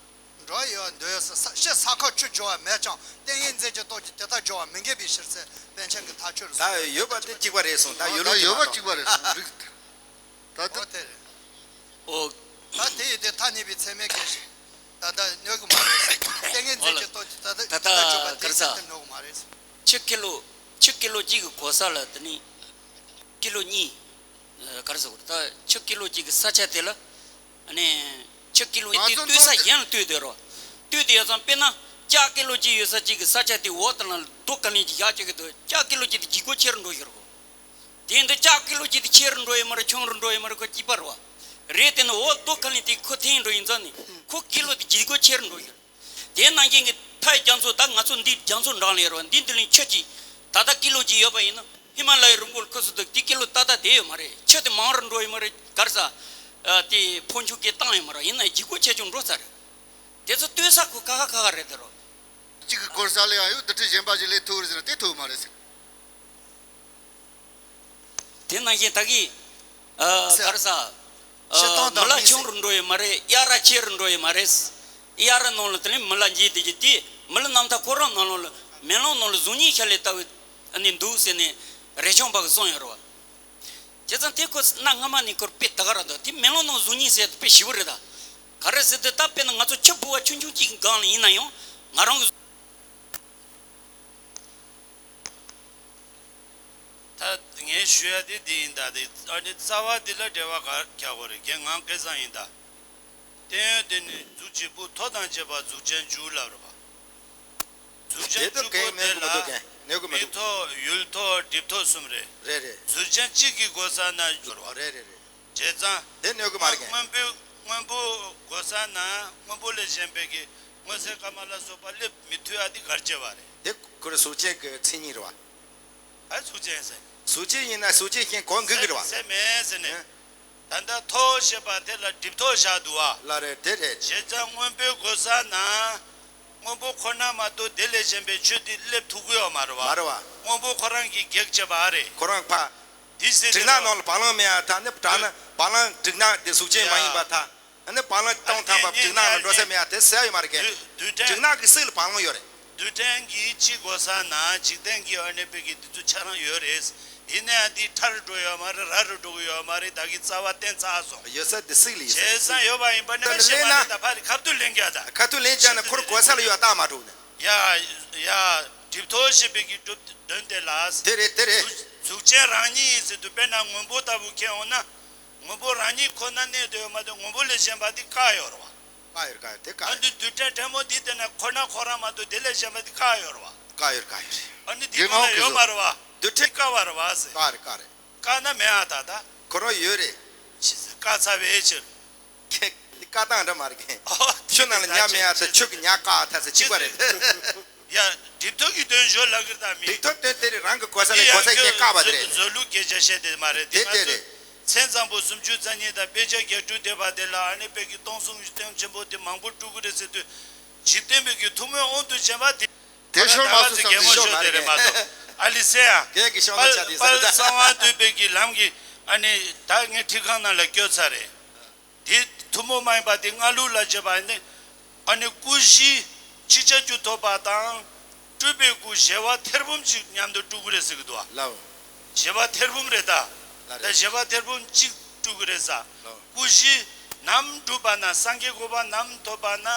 འགྲོ་ཡོད་འདོད་ཡོད་ས་ཤེས་ས་ཁ་ཆུ་འཇོ་བ་མེད་ཀྱང་ཏིང་ངེ་འཛིན་གྱི་སྟོབས་ཀྱིས་དེ་དག་འཇོ་བ་མི་འགལ་བའི་ཕྱིར་ཟེར་པཎ་ཆེན་གྱི་ཐག་ཆོད་རེད་གསུངས། ད་ཡོད་པ་དེ་གཅིག་པ་རེད་གསུངས། ད་ཡོད་ལུགས་ད་ཡོད་པ་གཅིག་པ་རེད་གསུངས་རིགས། ད་ལྟ་ཨོ་དེ་རེད། ཨོ། ད་དེ་ཡི་དེ་ཐ་སྙད་པའི་ཚད་མའི་སྐད་ཞིག་ད་ལྟ་གནོད་གི་མ་རེད། ཏིང་ངེ་འཛིན་གྱི་སྟོབས་ཀྱིས་ད་ལྟ་ད་ལྟ་ད་ལྟ་ཆོག་པ་དེ་གར་ས་ཚད་དེ་གནོད་གི་མ་རེད། ཆུ་ཀི་ལོ་ཆུ་ཀི་ལོ་གཅིག་གི་གོ་ས་ལ་དེ་ནི་ཀི་ལོ་གཉིས་གར་ས་གོ་ད་ཆུ་ཀི་ལོ་གཅིག་གི་ས་ཆ་དེ་ལ་ཨ་ནི་ཆུ་ཀི་ལོ་ཡི་དེ་ང་ཚོ་ལྟོས་ས་མཐོང་གཞན་ལ་ལྟོས་དེ་རོ་ལྟོས་དེ་ཡོད་ཙང་དཔེར་ན་ལྕགས་ཀི་ལོ་གཅིག་ཡོད་ས་གཅིག་གི་ས་ཆ་དེ་འོག་དང་ལ་རྡོ་ཁ་ལིང་གཅིག་བཞག་བཅུག་གི་འདུག་ལྕགས་ཀི་ལོ་གཅིག་དེ་ལྗིད་ཁོག་ཆེ་རུ་འགྲོ་ཤོར་གོ་དེ་འདི་ལྕགས་ཀི་ལོ་གཅིག་དེ་ཆེ་རུ་འགྲོ་ཡོད་མ་རེད། ཆུང་རུ་འགྲོ་ཡོད་མ་རེད། ཁོ་གཅིག་པ་རེད་བ། རེད་དེ་ནི་འོ་རྡོ་ཁ་ལིང་དེ་ཁོ་འཐེན་འགྲོ་ཡིན་ཙང་ནི་ཁོ་ཀི་ལོ་དེ་ལྗིད་ཁོག་ཆེ་རུ་འགྲོ་ཡོད། དེ་ནང་བཞིན་གྱི་མཐའི་རྒྱ་མཚོ་ད་ང་ཚོ་འདི་རྒྱ་མཚོ་འགྲམ་ལ་ཡོད་རེད་བ། འདི་འདི་ལིང་ཆུ་གཅིག་ད་ལྟ་ཀི་ལོ་གཅིག་ཡོད་པ་ཡིན་ན་ཧི་མ་ལ་ཡའི་རི་མགོ་ལ་ཁུ་སུ་འདུག་དེ་ཀི་ལོ་ཏག་ཏག་བསྡད་ཡོད་མ་རེད། ཆུ་དེ་མང་རུ་འགྲོ་ཡོད་མ་རེད། གར་ས་དེ་ཕོན་ཆུ་གི་བཏང་ཡོད་མ་རེད། ཡིན་ན་ལྗིད་ཁོག་ཆེ་ཆུང་འགྲོ་ཚར་རེད། དེ་ཚོ་ལྟོས་ས་ཁོ་ཁ་ཁ་ཁ་ཁ་རེད་དེ་རོ། གཅིག་གི་གོ་ས་ལ་ཡང་ཡོད་དེ་ཁྲི་གཞན་པ་ཞིག་ལས་ཐུག་རེད་ཟེར་ན་དེ་ཐུག་མ་རེད་ཟེར། དེ་ནང་བཞིན་ད་གི་ཨ་ག་རེ་ཟ། ཨ་མི་ལ་ཆུང་རུ་འགྲོ་ཡི་མ་རེད། གཡའ་ར་ཆེ་རུ་འགྲོ་ཡི་མ་རེད། གཡའ་ར་ནང་ལ་དེ་ནས་མི་ལ་འཇིག་དེ་གི་དེ་མི་ལ་རྣམ་ཐར་ཁོ་རང་ནང་ལོགས་ལ་མེ་ལོང་ནང་ལ་གཟུགས་བརྙན་ཤར་ལས་ལྟ་བུ་ཨ་ནི་འདུག་ཟེར་ནས་རས་ཆུང་པ་གི་གསུངས་ཡོད་རེད་བ། བྱས་ཙང་དེ་ཁོ་གནའ་སྔ་མ་ནས་ཁོར་དཔེ་ད་ག་ར་འདུག་དེ་མེ་ལོང་ནང་གཟུགས་བརྙན་ཟེར་དེ་དཔེ་ཞིབ་པོ་རེད་ད། ག་རེ་ཟེར་དུས་ད་དཔེར་ན་ང་ཚོ་ཆུ་ཕུ་བ་ཆུང་ཆུང་གཅིག་གི་སྒང་ལ་ཡིན་ན་ཡང་ང་རང་གི་ད་ངས་ཞུ་ཡ་དེ་འདི་ཡིན་ད། དེ་ཨ་ནི་རྩ་བ་འདི་ལ་འབྲེལ་བ་ག་རྒྱག་དགོས་རེད། རྒན་ངའང་སྐལ་བཟང་ཡིན་ད། བསྟན་ཡོན་དེ་ནི་གཟུགས་གཅིག་པུ་མཐོ་དང་བཅས་པ་གཟུགས་ཅན་བཅུ་ལབ་རེད་པ། གཟུགས་ཅན་དེ་ཚོ་བཅུ་པོ་གས་མེད་དེ་གི་མི་འདུག་ལ་གས་གནོད་གི་མི་མིག་འདུག་མཐོ་ཡུལ་མཐོ་སྒྲིབ་མཐོ་གསུམ་རེད། རེད་རེད། གཟུགས་ཅན་གཅིག་གི་གོ་ས་ན་འགྱུར་བ་རེད། རེད་རེད་རེད། བྱས་ཙང་། དེ་གནོད་གི་མ་རེད་གས། སྔོན་པོའི་སྔོན་པོ་གོ་ས་ན་སྔོན་པོ་ལས་གཞན་པའི་གི་སྔོ་སེར་དཀར་དམར་ལ་སོགས་པ་སླེབས་མི་ཐུབ་ཡ་དེ་གར་བྱེད་པ་རེད། དེ་ཁོ་རེ་གཟུགས་ཅན་གི་མཚན་ཉིད་རེད་བ། ཨ་གཟུགས་ཅན་ཟེར། གཟུགས་ཅན་ཡིན་ན་གཟུགས་ཅན་གཞན་གོ་འགུལ་གི་རེད་བ། ཟེར་མེད་ཟེར་ནས། ཨ། ད་ལྟ་མཐོ་ཞེས་པ་དེ་ལ་སྒྲིབ་མཐོ་བཞག་འདུག་བ། ལ་རེད་དེ་རེད། བྱས་ཙང་སྔོན་པོའི་གོ་ས་ན། སྔོན་པོ་ཁོ་ན་མ་གཏོགས་དེ་ལས་གཞན་པའི་ཆོས་དེ་སླེབས་ཐུབ་ཀྱི་ཡོད་མ་རེད་བ། མ་རེད་བ། སྔོན་པོ་ཁོ་རང་གིས་གེགས་བྱེད་པ་རེད། ཁོ་རང་ཕ། དེ་ཟེར་དེ་དྲི་ནག་རེད་བ། ནང་ལ་བ་ལང་མེད་ཡ་ད་ནི་དྲ་ན་བ་ལང་དྲི་ནག་དེ་གཟུགས་ཅན་མ་ཡིན་པ་ད། ཨ་ནི་བ་ལང་གཏོང་ཐང་པ་དྲི་ནག་ལ་འགྲོ་ས་མེད་ཡ་དེ་ཟེར་ཡོད་མ་རེད་གས། རྡུལ་ཕྲན། དྲི་ནག་གི་སྲིད་ལ་བ་ལང་ཡོད་རེད། རྡུལ་ཕྲན་གྱི་སྤྱི་གོ་ས་ན་འཇིག་རྟེན་གྱི་ཨ་ནི་པའི་གི་དེ་ཚོ་ཆ་ཚང་ཡོད་རེད། ཡིན་ནའང་འདི་ཕྲ་རུ་འགྲོ་ཡོད་མ་རེད། ར་རུ་འགྲོ་གི་ཡོད་མ་རེད། ད་གི་རྩ་བ་བརྟན་ཚར་སོང་། ཡོད་ས་འདི་སྲིད་ལ་ཡིན་ས་བྱས་ཙང་ཡོད་པ་ཡིན་པ་ནི་ད་ཁ་ཤས་མ་ལེན་ན་རེད། ད་ཕ་རི་ཁ་ཐུག་ལེན་རྒྱ་ད། ཁ་ཐུག་ལེན་རྒྱ་ན་ཁོར་གོ་ས་ལ་ཡོད་ད་མ་འགྲོ་ནས། ཡ་ཡ་གྲིབ་ཐོ་ཞེས་པའི་གི་གྲུབ་དོན་དེ་ལ། དེ་རེད་དེ་རེད། གཟུགས་གཟུགས་ཅན་རང་ཉིད་ཡིན་ཟེར་དུས་དཔེར་ན་སྔོན་པོ་ལྟ་བུ་ཁྱེར་འོང་ན། སྔོན་པོ་རང་ཉིད་ཁོ་ན་གནས་དུ་ཡོད་མ་གཏོགས་སྔོན་པོ་ལས་གཞན་པ་དེ་བཀག་ཡོད་རེད་བ། བཀག་ཡོད་བཀག་ཡོད་དེ་བཀག་ཨ་ཡོད། འདི་རྡུལ་ཕྲན་ཕྲ་མོ་འདི་བལྟས་ན་ཁོ་ན་ཁོ་རང་མ་གཏོགས་དེ་ལས་གཞན་པ་དེ་བཀག་ཡོད་རེད་བ། བཀག་ཡོད་བཀག་ཡོད་རེད། ཨ་ནི་འདི་རྒན་ཁོ་ན་ཡོད་མ་རེད་བ། རྡུལ་ཕྲན་འདི་བཀག་པ་རེད་བ་ཟེར། བཀག་རེད་བཀག་རེད། བཀག་ན་མེད་ཨ་ད་ད། ཁོ་རང་ཡོད་རེད། ཕྱི་ཟེར་བཀག་ཚར་བའི་ཕྱིར། ཁྱེད་འདི་བཀག་སྟངས་འདྲ་མ་རེད་གས། ཨོ་ཆུ་ནང་ལ་ཉ་མེད་ཨ་ད་ཆུ་གི་ཉ་བཀག་ཨ་ད་ཟེར་གཅིག་པ་རེད། ཡ། གྲིབ་ཐོ་གི་དོན་ཞོ་ལ་གིར་དང་མི། གྲིབ་ཐོ་དོན་དེ་རེད། རང་གི་གོ་ས་ལས་གོ་ས་ཡེ་བཀག་པ་དེ་རེད། བཟོ་ལུགས་སྐད་ཆ་བཤད་དེ་མ་རེད་དེ། དེ་ང་དེ་ཚོས་རེད། མཚན་བཟང་པོ་སུམ་ཅུ་རྩ་གཉིས་དང་དཔེ་ཆ་བརྒྱད་ཅུ་དེ་བ་དེ་ལ་ཨ་ནི་དཔེ་གི་སྟོང་གསུམ་གྱི་སྟོང་ཆེན་པོ་དེ་མང་པོ་སྤྲུལ་གི་རེད་ཟེར་དུས། འཇིག་རྟེན་པའི་གི་ཐུན་མོང་དབང་དུ་བྱས་པ་དེ། དེ་ཤོར་མ་སོང་བསམ་དེ་ཤོར་མ་རེད། ཨ་ལི་སེ་ཡ། རྒན་གྱི་ཤོར་ན་ཆ་དེ་ཟེར་ད། གསང་བ་འདུས་པའི་གི་ལམ་གྱི་ཨ་ནི་ད་ངས་ཁྲི་ཁང་ནང་ལ་བསྐྱོད་ཚར་རེད། དེ་ཐུན་མོང་མ་ཡིན་པ་དེ་སྔ་ལུགས་ལ་བྱེད་པ་ནི། ཨ་ནི་སྐུ་བཞི་ཕྱི་ཆ་བཅུ་ཐོབ་པ་དང་། སྤྲུལ་པའི་སྐུ་བཞི་པ་ཐེར་འབུམ་གཅིག་མཉམ་དུ་སྤྲུལ་གི་རེད་ཟེར་གི་འདུག་བ། ལའོ། བཞི་པ་ཐེར་འབུམ་རེད་ད། ལ་ད་རེད། བཞི་པ་ཐེར་འབུམ་གཅིག་སྤྲུལ་གི་རེད་ས། ལའོ། སྐུ་བཞི་ནམ་སྒྲུབ་པ་ན་སངས་རྒྱས་གོ་འཕང་ནམ་ཐོབ་པ་ན།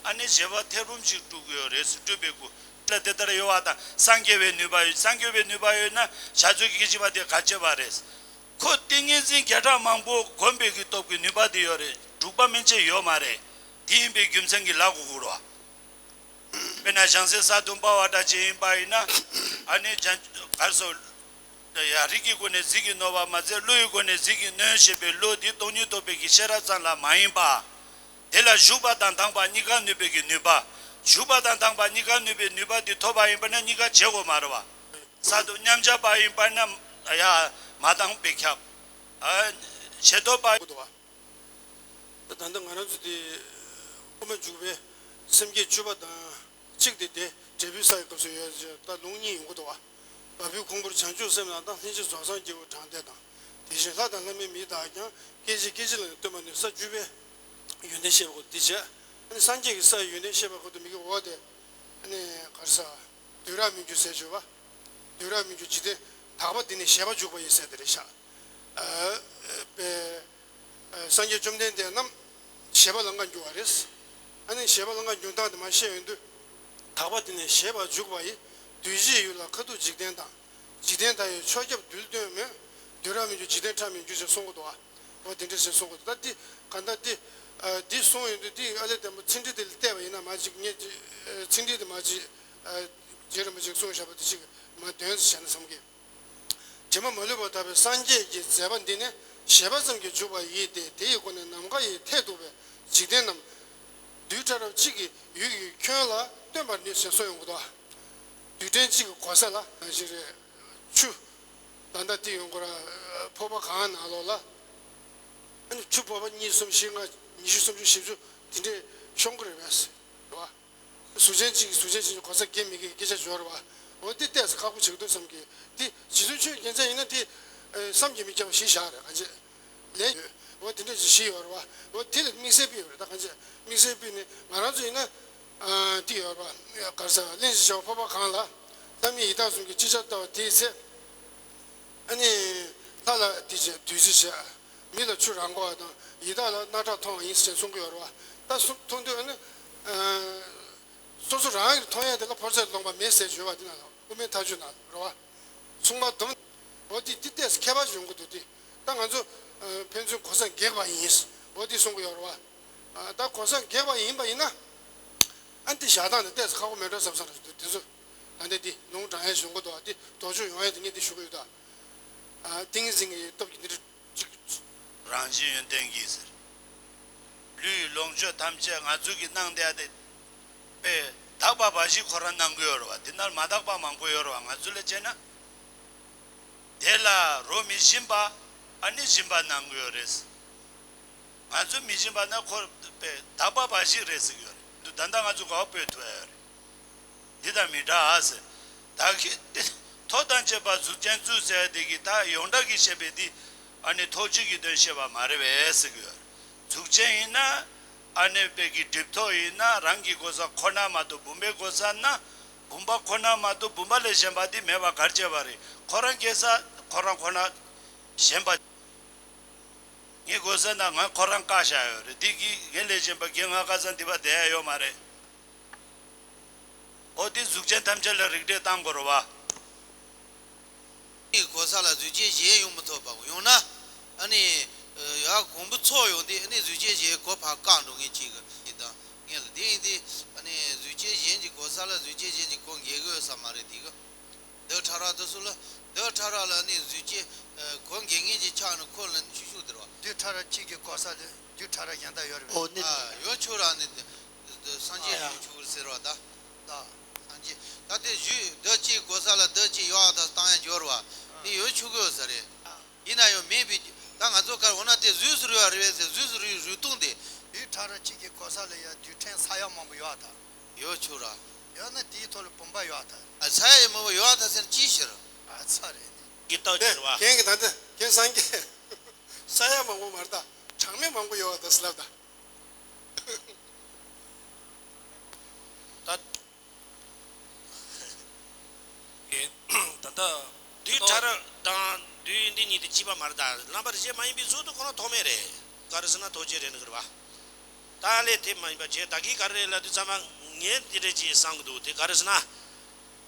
ཨ་ནི་བཞི་པ་ཐེར་འབུམ་གཅིག་སྤྲུལ་གི་ཡོད་རེད་ཟེར། སྤྲུལ་པའི་སྐུ་ལ་དེ་ལྟར་ཡོད་པ་དང་སངས་རྒྱས་པའི་ནུས་པ་ཡོད། སངས་རྒྱས་པའི་ནུས་པ་ཡོད་ན་བྱ་རྩོལ་གྱི་སྐད་ཅིག་པ་དེ་ག་བྱེད་པ་རེད། ཁོ་ཏིང་ངེ་འཛིན་བརྒྱ་ཕྲག་མང་པོ་བསྒོམས་པའི་གི་སྟོབས་ཀྱི་ནུས་པ་དེ་ཡོད་རེད། དྲུག་པ་མན་ཆད་ཡོད་མ་རེད། དེ་ཡིན་པའི་རྒྱུ་མཚན་གྱིས་ལབ་དགོས་ཀྱི་རེད་བ། དཔེར་ན་བྱང་སེམས་གསར་དུ་སྤར་བ་འདྲ་ཅིག་ཡིན་པ་ཡིན་ན། ཨ་ནི་བྱང་གར་སོགས་ཡ་རིགས་ཀྱི་སྒོ་ནས་གཟིགས་ཀྱིས་ནོར་བ་མ་ཟད་བློ་ཡི་སྒོ་ནས་གཟིགས་ཀྱིས་ནོར་ཞེས་པའི་བློ་དེ་སྟོང་ཉིད་རྟོགས་པའི་གི་ཤེས་རབ་ཙམ་ལ་མ་ཡིན་པ། དེ་ལ་ཞུགས་པ་དང་དྭངས་པ་གཉིས་ཀ་ནུས་པའི་གི་ནུས་པ། ཞུགས་པ་དང་དྭངས་པ་གཉིས་ཀ་ནུས་པའི་ནུས་པ་དེ་ཐོབ་པ་ཡིན་པ་ན་གཉིས་ཀ་བྱེད་དགོས་མ་རེད་བ། གསར་དུ་མཉམ་སྦྱར་པ་ཡིན་པ་ན་ཡ་མ་དྭངས་པའི་ཁྱབ། ཨ་ཞེ་ཐོབ་པ། ད་ལྟ་ང་རང་ཚོ་དེ་དབུ་མ་འཇུག་པའི་སེམས་བསྐྱེད་བཅུ་པ་དང་གཅིག་དེ་དེ་འབྲས་བུའི་ས་ཡི་སྐབས་སུ་ཡོད་ཅེས་ད་ལུང་གཉིས་ཡོང་གི་འདུག་བ། བ་སྤུའི་ཁུང་བུར་བྱང་ཆུབ་སེམས་ལ་བཏང་། ལྷན་ཅིག་རྫོགས་སངས་རྒྱས་པའི་དྲང་ཐད་དང་། དེ་བཞིན་ལྷ་དང་ལྷ་མིན་མི་དག་ཀྱང་། སྐད་ཅིག་སྐད་ཅིག་ལ་ཡང་སྟོན་པར་ནུས། ས་བཅུ་པའི་ཡོན་ཏན་བཤད་པ་ཁོ་དེ་བྱས། ཨ་ནི་སངས་རྒྱས་ཀྱི་ས་ཡི་ཡོན་ཏན་བཤད་པ་ཁོ་དེ་མི་གི་འོག་དེ། ཨ་ནི་གར་ས་བདུད་ར་མི་འགྱུར་ཟེར་བརྗོད་པ། བདུད་ར་མི་འགྱུར་འཇིག་རྟེན་དག་པ་འདི་ནས་བཞད་པ་འཇུག་པ་ཡིན་ཟེར་དེ་རེད་ཤག་ཨ་པའི་ཨ་སངས་རྒྱས་བཅོམ་ལྡན་འདས་རྣམས་བཞད་པ་ལ་མངའ་འགྱུར་བ་རེད། ཨ་ནི་བཞད་པ་ལ་མངའ་འགྱུར་སྟངས་དེ་མར་བཤད་ཡོང་དུས། དག་པ་འདི་ནས་བཞད་པར་འཇུག་པ་ཡི། གདུལ་བྱའི་ཡུལ་ལ་ཁ་ཐུག་འཇིག་རྟེན་དང་། འཇིག་རྟེན་དག་ཡི་ཕྱོགས་ཁྱབ་རྡུལ་སྟོན་མོད། བདུད་ར་མི་འགྱུར་འཇིག་རྟེན་ཁྲ་མི་འགྱུར་ཞེས་གསུང་གི་འདུག་ཨ། འོ་དེ་འདྲ་ཞེས་གསུང་གི་འདུག་ད་འདི་ག་འདྲ་འདི་ཨ་འདི་གསུང་ཡོང་དུས་འདི་ཨ་ལས་བརྟན་པོ་ཚིག་འགྲེལ་དེ་ལ་བལྟས་པ་ཡིན་ན་མ་ཅིག་ངས་ཅིག་ཨ་ཚིག་འགྲེལ་དེ་མ་ཅིག་ཨ་རྗེ་རིན་པོ་ཆེས་གསུངས་བཞག་པ་དེ་ཅིག་མ་དོན་ཟེར་བྱས་ན་བསམ་གི། དྲི་མ་མ་ལུས་པར་དག་པའི་སངས་རྒྱས་ཀྱི་མཛད་པ་འདི་ནི་བཞད་པ་ཙམ་གྱིས་འཇུག་པ་ཡིན་ཏེ། དེ་ཡི་སྒོ་ནས་ནམ་མཁའ་ཡི་མཐས་གཏུགས་པའི་འཇིག་རྟེན་རྣམས། རྡུལ་ཕྲ་རབ་གཅིག་གི་ཡུལ་གྱི་ཁྱོན་ལ་སྟོན་པར་ནུས་ཞེས་གསུངས་ཡོང་གི་འདུག་རྡུལ་ཕྲན་གཅིག་གི་གོ་ས་ལ་ནང་བཞིན་རེད། ཆུ། ད་ལྟ་དེ་ཡོང་གི་ར་ཕོར་པ་གང་ནང་ལོགས་ལ། ཨ་ནི་ཆུ་ཕོར་པ་གཉིས་གསུམ་བཞི་ལྔ་ཉི་ཤུ་སུམ་ཅུ་བཞི་བཅུ་དེ་འདྲས་ཤོང་གི་རེད་པས། རེད་བ། གཟུགས་ཅན་གཅིག་གིས་གཟུགས་ཅན་གཅིག་གོ་ས་འགེབས་མི་འགེབས་སྐད་ཆ་ཡོད་རེད་བ། འོ་དེ་ཏོག་ཙམ་ཁག་པོ་ཆགས་འདུག་བསམ་གི། དེ་རྗེ་བཙུན་ཆོས་རྒྱལ་མཚན་ཡིན་ན་དེ་བསམ་གྱིས་མི་ཁྱབ་པ་ཞིག་བཞག་རེད་གང་བྱེད། ལན་ཡོད། འོ་དེ་འདྲ་ཞིག་ཞིག་ཡོད་རེད་བ། འོ་དེ་ལ་དམིགས་བསལ་དཔེ་ཡོད་རེད་ད་གང་བྱེད། དམིགས་བསལ་དཔེ་ནི་ང་རང་ཚོ་ཡིན་ན། ཨ་དེ་ཡོད་རེད་བ། ག་རེ་ཟེར་བ་གླེང་གཞི་བྱ་བ་ཕོར་པ་གང་ལ། ལྷ་མིན་ཡི་དྭགས་གསུམ་གྱིས་ཅི་བྱར་ལྟ་བ་དེའི་ཚེ། ཨ་ནི། ལྷ་ལ་དེ་བྱས་བདུད་རྩི་བྱས། མི་ལ་ཆུ་རག་གོ་བ་དང་ཡི་དྭགས་ལ་རྣག་ཁྲག་མཐོང་བ་ཡིན་ཟེར་གསུང་གི་ཡོད་རེད་བ། ད་གསུང་མཐོང་དུས་ཨ་ནི། ཨ། སོ་སོ་རང་གིས་མཐོང་ཡས་དེ་ལ་ཕོ་རྩལ་ལོངས་པ་མེད་ཟེར་བརྗོད་པ་འདི་ན་དབུ་མའི་ཐག་གཅོད་ན་རེད་བ། མཚུངས་པ་སྡོམ། འོ་འདི་འདི་ལྟས་ཁྱད་པར་ཡོང་གི་འདུག་སྟེ། ད་ང་ཚོ་ཨ་ཕན་ཚུན་གོ་ས་འགེགས་པ་ཡིན། འོ་འདི་གསུང་གི་ཡོད་རེད་བ། ཨ་ད་གོ་ས་འགེགས་པ་ཡིན་པ་ཡིན་ན། ཨ་འདི་བཞག་སྟངས་འདི་ལྟས་ཁག་པོ་མེད་འགྲོ་བསམ་བསམ་རེད་འདུག་དེ་ཚོ། ད་འདི་འདི་ལུང་དྲངས་ཡས་ཡོང་གི་འདུག་འདི་དོགས་གཅོད་ཡོང་ཡས་དེ་ངས་འདི་ཞུ་གི་ཡོད་ད། ཨ་ཏིང་ངེ་འཛིན་གྱི་སྟོབས་ཀྱིས་འདི་འདྲ་ཅིག་རང་བཞིན་ཡོན་ཏན་གྱིས་ཟེར། ལུས་ལོངས་སྤྱོད་ཐམས་ཅད་ང་ཚོ་གིས་གནང་བསྡད་དེ། དཔེ་དག་པ་འབའ་ཞིག་ཁོ་རང་གནང་གི་ཡོད་རེད་བ། དེ་ནར་མ་དག་པ་མང་པོ་ཡོད་རེད་བ། ང་ཚོ་ལ་བྱས་ན། དེ་ལ་རོ་མི་སྦྱིན་པ་ཨ་ནི་སྦྱིན་པ་གནང་གི་ཡོད་རེད། ང་ཚོ་མི་སྦྱིན་པ་ན་ཁོ་དཔེ་དག་པ་འབའ་ཞིག་རེད་ཟེར་གི་ཡོད་རེད། འདི་ད་ལྟ་ང་ཚོ་ག་པར་སྤོས་ཐུབ་ཡ་ཡོད་རེད། འདི་དང་མི་འདྲ་ཨ་ཟེར། ད་གི་ཏེ་ཐོབ་དང་བཅས་པ་གཟུགས་ཅན་བཙུན་ཟེར་དེ་གི་ད་ཡོངས་གྲགས་ཀྱི་བཤད་པའི་འདི་ཨ་ནི་ཐོབ་བྱེད་ཀྱི་དོན་བཤད་པ་མ་རེད་པས་ཟེར་གི་ཡོད། གཟུགས་ཅན་ཡིན་ན་ཨ་ནི་དཔེ་གི་སྒྲིབ་ཐོབ་ཡིན་ན་རང་གི་གོ་ས་ཁོ་ན་མ་གཏོགས་བུམ་པའི་གོ་ས་ན་བུམ་པ་ཁོ་ན་མ་གཏོགས་བུམ་པ་ལས་གཞན་པ་འདི་མེད་པ་ག་རེ་བྱས་པ་རེད། ཁོ་རང་སྐྱེ་ས་ཁོ་རང་ཁོ་ན་གཞན་པ། ངའི་གོ་ས་ན་ང་ཁོ་རང་བཀག་བཞག་ཡོད་རེད། འདི་གི་ངའི་ལས་གཞན་པ་གི་ང་ཁ་སང་འདི་པ་བསྡད་ཡ་ཡོད་མ་རེད། འོ་དེ་གཟུགས་ཅན་ཐམས་ཅད་ལ་རིགས་འགྲེ་བཏང་དགོས་རེད་བ། གཟུགས་ཅན་གྱི་གོ་ས་ལ་གཟུགས་ཅན་གཞན་ཡོང་མི་ཐུབ་པ་ཡོང་ན། ཨ་ནི། ཡ་གོང་བུ་ཚོགས་ཡོང་དུས་ཨ་ནི་གཟུགས་ཅན་གཞན་གོ་ཕར་བཀག་འགྲོ་མཁན་གཅིག་གི་ཡིན་ད། ངས་ལ་དེ་ཡིན་དུས་ཨ་ནི་གཟུགས་ཅན་གཞན་གྱི་གོ་ས་ལ་གཟུགས་ཅན་གཞན་གྱི་གོ་འགེལ་གི་ཡོད་ས་མ་རེད་དེ་གི། རྡུལ་ཕྲ་རབ་དེ་ཚོ་ལ་རྡུལ་ཕྲ་རབ་ལ་ནི་གཟུགས་ཅན་གོ་འགེལ་མཁན་གྱི་ཆ་ནི་ཁོ་ལ་ནི་ཆུ་ཤུགས་དེ་རེད་བ། རྡུལ་ཕྲ་རབ་གཅིག་གི་གོ་ས་ལས་རྡུལ་ཕྲ་རབ་གཞན་དག་ཡོད་རེད་པས། ཨོ་ནི། ཨ་ཡོད་ཆོག་ར་ནི་དེ་སངས་རྒྱས་ཡོད་ཆོག་གི་ཟེར་བ་ད། ད། སངས་རྒྱས་ད་དེ་གཟུགས་རྡུལ་གཅིག་གོ་ས་ལ་རྡུལ་གཅིག་ཡོད་ཨ་ད་བཏང་ཡ་འབྱོར་བ་དེ་ཡོད་ཆོག་གི་ཡོད་ས་རེད། ཡིན་ན་ཡང་མེད་པའི་ད་ང་ཚོ་གར་འོ་ན་དེ་གཟུགས་སུ་རུལ་བ་རེད་པས་ཟེར་གཟུགས་སུ་རུལ་རུལ་སྟངས་དེ། རྡུལ་ཕྲ་རབ་གཅིག་གི་གོ་ས་ལ་ཡ་རྡུལ་ཕྲན་ས་ཡ་མང་པོ་ཡོད་ཨ་ད། ཡོད་ཆོག་ར། ཡོད་ན་དེའི་ཐོག་ལ་བུམ་པ་ཡོད་ཨ་ད། ཨ་ས་ཡ་མང་པོ་ཡོད་ཨ་ད་ཟེར་ཅི་ཟེར། ཨ་ཚ་རེད། ཀྱི་རྟགས་ཀྱི་རེད་བ། ཁྱེད་ཀྱི་ད་ལྟ་ཁྱེད་སངས་རྒྱས་ས་ཡ་མང་པོ་མ་རེད་ད། གྲངས་མེད་མང་པོ་ཡོད་ཨ་ད་ཟེར་ལབ་ད། ད། ད་ལྟ་རྡུལ་ཕྲ་རབ་དང་རྡུལ་འདི་གཉིས་དེ་གཅིག་པ་མ་རེད་ད། རྣམ་པར་བཞེད་མ་ཡིན་པའི་གཟུགས་དེ་ཁོ་ན་ཐོགས་མེད་རེད། ག་རེ་ཟེར་ན་ཐོགས་བཅས་རེད་ནི་གི་རེད་བ། ད་ལས་དེ་མ་ཡིན་པ་བྱས་ད་གིན་ག་རེ་རེད་ལབ་དུས་ཚང་མ་ངས་འདི་འདྲ་ཅིག་བསམ་གི་འདུག་དེ་ག་རེ་ཟེར་ན།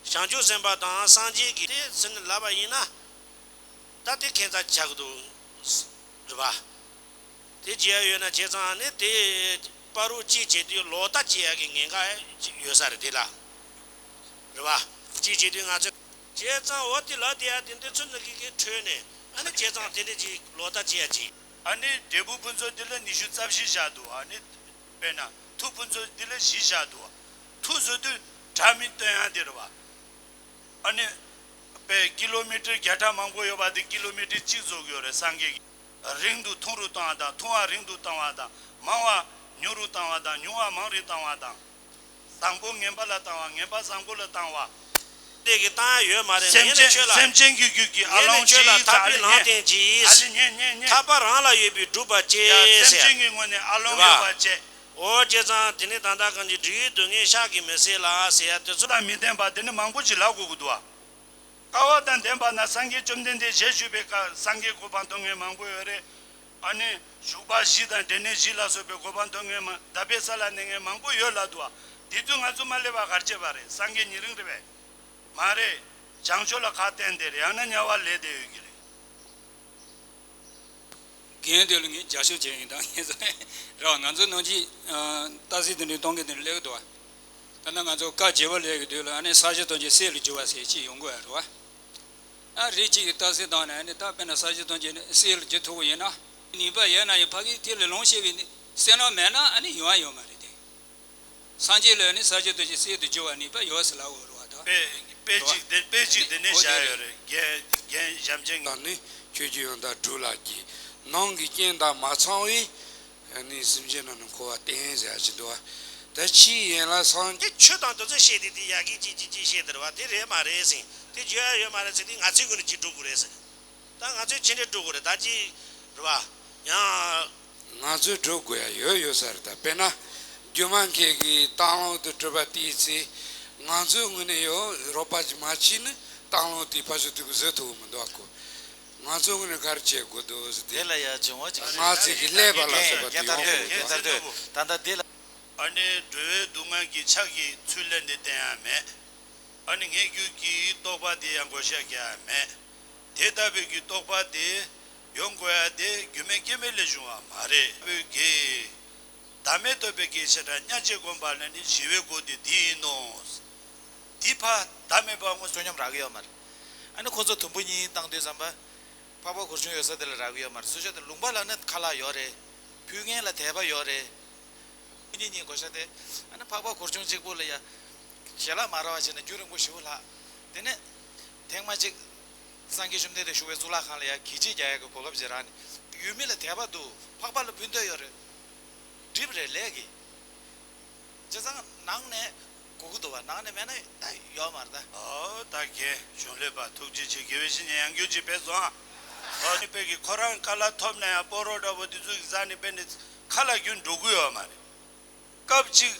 བྱང་ཆུབ་སེམས་དཔའ་དང་སངས་རྒྱས་ཀྱི་དེ་ཟེར་ནས་ལབ་པ་ཡིན་ན། ད་དེ་ཁྱད་མཚར་ཆགས་ཀྱི་འདུག་རེད་པ། དེ་བྱས་ཡོད་ན་བྱས་ཙང་ནི་དེ་བར་རུ་གཅིག་བྱེད་དུས་ལོག་ལྟ་བྱེད་ཡག་གི་ཉེན་ཁ་ཡོད་ས་རེད་དེ་ལ། རེད་པ། གཅིག་བྱེད་དུས་ང་ཚོས་བྱས་ཙང་འོ་དེ་ལ་དེ་ཡ་དེ་འདི་ཚོ་ནི་གི་གི་ཁྲོད་ནས་ཨ་ནི་བྱས་ཙང་དེ་འདྲ་ཅིག་ལོག་ལྟ་བྱེད་ཡ་ཅིག་ཨ་ནི་འབྲས་བུ་ཕུན་ཚོགས་འདི་ལ་ཉི་ཤུ་རྩ་བཞི་བཞག་འདུག་ཨ་ནི་དཔེར་ན་མཐུ་ཕུན་ཚོགས་འདི་ལ་བཞི་བཞག་འདུག་མཐུ་ཟེར་དུས་དྲ་མིག་སྟོན་ཡ་དེ་རེད་པ། ཨ་ནི། དཔེ་ཀི་ལོ་མི་ཊར་བརྒྱ་ཕྲག་མང་པོ་ཡོད་པ་དེ་ཀི་ལོ་མི་ཊར་གཅིག་བཟོ་གི་ཡོད་རེད་སངས་རྒྱས་ཀྱིས། རིང་དུ་ཐུང་རུ་བཏང་བ་དང་ཐུང་བ་རིང་དུ་བཏང་བ་དང་ མང་བ་ཉུང་རུ་བཏང་བ་དང་ཉུང་བ་མང་རུ་བཏང་བ་དང་། བཟང་པོ་ངན་པ་ལ་བཏང་བ་ངན་པ་བཟང་པོ་ལ་བཏང་བ། དེ་གི་བཏང་ཡ་ཡོད་མ་རེད། སེམས་ངས་ནི་ཅན་ཁྱོད་ལ་སེམས་ཅན་གྱི་རྒྱུད་ཀྱི་ཨ་ངས་ནི་ལོང་ཅི་ཁྱོད་ལ་ཡིན་ཟེར། ཐར་ཨ་པའི་ལེ་ལམ་ཉན་བསྟན་གྱིས། ཨ་ལེ་ཉན་ཉན་ཉན། ཐར་པ་རང་ལ་ཡོད་པའི་སྒྲུབ་པ་ཡ་སྐྱེས་སེམས་ཟེར། ཅན་གྱི་ངོས་ནས་ཨ་ལོང་རེད་པ། ཡོད་པ་བྱས། འོ་བྱས་ཙང་དེ་ནི་ད་ལྟ་གང་ཅི་འབྲི་ཡུལ་སྡུག་བསྔལ་བཤགས་ཀྱིས་མི་སེལ་ལ་ཟེར་ཡ་དེ་ཚོ། དང་མི་ལྡན་པ་དེ་ནི་མང་པོ་ཅིག་ལབ་དགོས་ཀྱི་འདུག་བ། སྐལ་བ་དང་ལྡན་པ་ན་སངས་རྒྱས་བཅོམ་ལྡན་འདས་ཞལ་བཞུགས་པའི་སྐབས་སངས་རྒྱས་གོ་འཕང་ཐོབ་མཁན་མང་པོ་ཡོད་རེད། ཨ་ནི་བཞུགས་པ་བཞི་དང་འབྲས་གནས་བཞི་ལ་སོགས་པའི་གོ་འཕང་ཐོབ་མཁན་མ་འདབ་པའི་ས་ལ་གནས་མཁན་མང་པོ་ཡོད་ལབ་འདུག་བ། དེ་དུས་ང་ཚོ་མ་སླེབས་པ་ག་རེ་བྱས་པ་རེད། སངས་རྒྱས་ཉེ་རིང་རེད་པས། མ་རེད། བྱང་ཕྱོགས་ལ་ཁ་གཏད་དེ་རེད། ཡང་ན་དམྱལ་བ་ལས་བསྡད་ཡོད་ཀྱི་རེད། རྒན་དེ་ལ་ངས་རྒྱབ་སྐྱོར་བྱས་ཡིན་ད་ངས་ཟེར། རེད་བ། ང་ཚོ་ནང་ཆེན་རྟགས་གསལ་དེ་འདྲའི་གཏོང་མཁན་དེ་འདྲ་སླེབས་ཀྱི་འདུག་བ། ད་ནི་ང་ཚོ་བཀའ་བརྒྱད་པ་ལས་ཀྱི་དུས་ལ་ཨ་ནི་ས་གཞི་ཐམས་ཅད་སེལ་ལ་འགྱུར་བ་ཟེར་ཅིག་ཡོང་གི་ཡོད་རེད་བ། ཨ་རིགས་གཅིག་གི་རྟགས་གསལ་བཏང་ནས་ཨ་ནི་ད་དཔེར་ན་ས་གཞི་ཐམས་ཅད་ནི་སེལ་ལ་འགྱུར་ཐུབ་ཀྱི་ཡིན་ན། ནུས་པ་ཡོད་ན་ཡང་ཕ་གིའི་ཐད་ལ་ལོངས་སྤྱད་པའི་ནི་སེམས་ནང་མེད་ན་ཨ་ནི་ཡོང་བ་ཡོད་མ་རེད་དེ། སངས་རྒྱས་ལ་ནི་ས་གཞི་ཐམས་ཅད་སེལ་དུ་འགྱུར་བ་ནུས་པ་ཡོད་ཟེར་ལབ་ཡོད་རེད་བ་ད། དཔེ་དཔེ་གཅིག་དེ་དཔེ་གཅིག་དེ་ནས་བཞག་ཡོད་རེད། རྒན་རྒན་ཞབས་ཆེན་གང་ནི་ཆོས་ཀྱི་ཡང་དག་སྒྲུབ་ལ་གྱིས། ནང་གི་རྐྱེན་དང་མ་ཚང་བས། ནི་སེམས་ཅན་རྣམས་ནི་འཁོར་བར་བསྟན་ཟེར་ཡ་ཅིག་འདུག་བ། ད་ཕྱིའི་ཡན་ལག་སངས། དེ་ཆོས་དང་དེ་ཚོ་བཤད་དེ་དེ་ཡ་གི་ཅི་ཅི་ཅི་བཤད་དེ་རེད་བ། དེ་རེད་མ་རེད་ཟེར། དེ་བརྗོད་ཡ་ཡོད་མ་རེད་ཟེར། དེ་ང་ཚོའི་ངོས་ནས་ཅི་སྒྲུབ་དགོས་རེད་ཟེར། ད་ང་ཚོས་ཅི་འདྲ་སྒྲུབ་དགོས་རེད་ད་ཅི་རེད་བ། ཡང་། ང་ཚོས་སྒྲུབ་དགོས་ཡ་ཡོད་ཡོད་ས་རེད་ད། དཔེར་ན། སྒྱུ་མ་མཁན་གྱིས་སྟག་ལུང་དུ་གྲུབ་པ་བལྟས་ཚེ། ང་ཚོའི་ངོས་ནས་ཡང་རོགས་པ་ཅིག་མ་བྱས་ནས་སྟག་ལུང་དེ་ཕར་ཚུར་དུ་བཟོ་ཐུབ་ཀྱི་མི་འདུག་ཨ་ཁོ། ང་ཚོ་ངོས་ནས་ག་རེ་བྱེད་དགོས་འདུག་ཟེར་ཏེ། དེ་ལ་ཡ་བྱུང་བ་ཅིག་ང་ཚོ་གི་ཀླད་པ་ལ་སོགས་པ་དེ་ཡོང་དགོས་འདུག་ད་ལྟ་དེ་ལ། ཨ་ནི་འགྲོ་བའི་སྡུག་བསྔལ་གྱི་ཆ་གི་ཚུལ་ལས་འདི་བསྟན་ཡ་མེད། ཨ་ནི་ངེས་རྒྱུད་ཀྱི་རྟོགས་པ་དེ་ཡང་བགོ་བཤའ་རྒྱག་ཡ་མེད། དེ་ལྟ་བུའི་གི་རྟོགས་པ་དེ་ཡོང་དགོས་ཡ་དེ་རྒྱུ་མེད་རྐྱེན་མེད་ལས་བྱུང་བ་མ་རེད། བོད་ཀྱི། བདག་མེད་རྟོགས་པའི་སྐད་ཆ་དང་། མཉམ་རྗེས་སྒོམ་པ་ལ་ནི་ཞི་བའི་སྒོ་དེ་འདི་ཡིན་ནོ། འདི་ཕ་བདག་མེད་པ་དངོས་བསོད་སྙོམས་རག་གི་ཡོད་མ་རེད། ཨ་ནི་ཁོ་ཚོ་དུམ་བུ་གཉིས་བཏང་དུས་ཙམ་པ། འཕགས་པ་གུར་ཆུང་ཡོད་ས་དེ་ལ་རག་གི་ཡོད་མ་རེད། སུ་ཆ་དེ་ལུང་པ་ལ་ནི་ཁ་ལག་ཡོད་རེད། ཕུལ་མཁན་ལ་དད་པ་ཡོད་རེད། དུམ་བུ་གཉིས་གཉིས་བགོ་བཤའ་དེ། ཨ་ནི་འཕགས་པ་གུར་ཆུང་གཅིག་པུ་ལ་ཡ། ཞལ་ལག་མ་རག་པ་བྱས་ན་རྒྱུན་རིང་པོ་ཞེ་པོ་ལྷག་དེ་ནས། ཐེངས་མ་གཅིག་སངས་རྒྱས་བཅོམ་ལྡན་འདས་བཞུགས་པའི་གཙུག་ལག་ཁང་ལ་ཡ་གད་ཕྱིས་རྒྱག་ཡ་གི་གོ་སྐབས་ཅིག་རག་ནས། ཡུལ་མི་ལ་དད་པ་འདུག་འཕགས་པ་ལ་ཕུལ་འདོད་ཡོད་རེད། འགྲིག་པ་རེད་ལས་ཀྱི། བྱས་ཙང་ནང་ནས་དགོས་ཀྱི་འདུག་བ། ནང་ནས་མེད་ན་ད་ཡོད་མ་རེད་ད། ཨོ་ད་གས་གཞུང་ལས་པ་ཐུགས་རྗེ་ཆེ། དགེ་བའི་བཤེས་གཉེན་ཡང་སྐྱོར་ཅིག་ཕེབས་སོང་ཨ། ཨོ་ནི་དཔེ་གི་ཁོ་རང་ཁ་ལག་ཐོབ་ན་ཡང་སྤོ་རོ་འདྲ་པོ་དེ་ཚོ་གི་ཟ་ནས་དཔེ་ནི་ཁ་ལག་རྒྱུན་འགྲོ་གི་ཡོད་མ་རེད། སྐབས་གཅིག་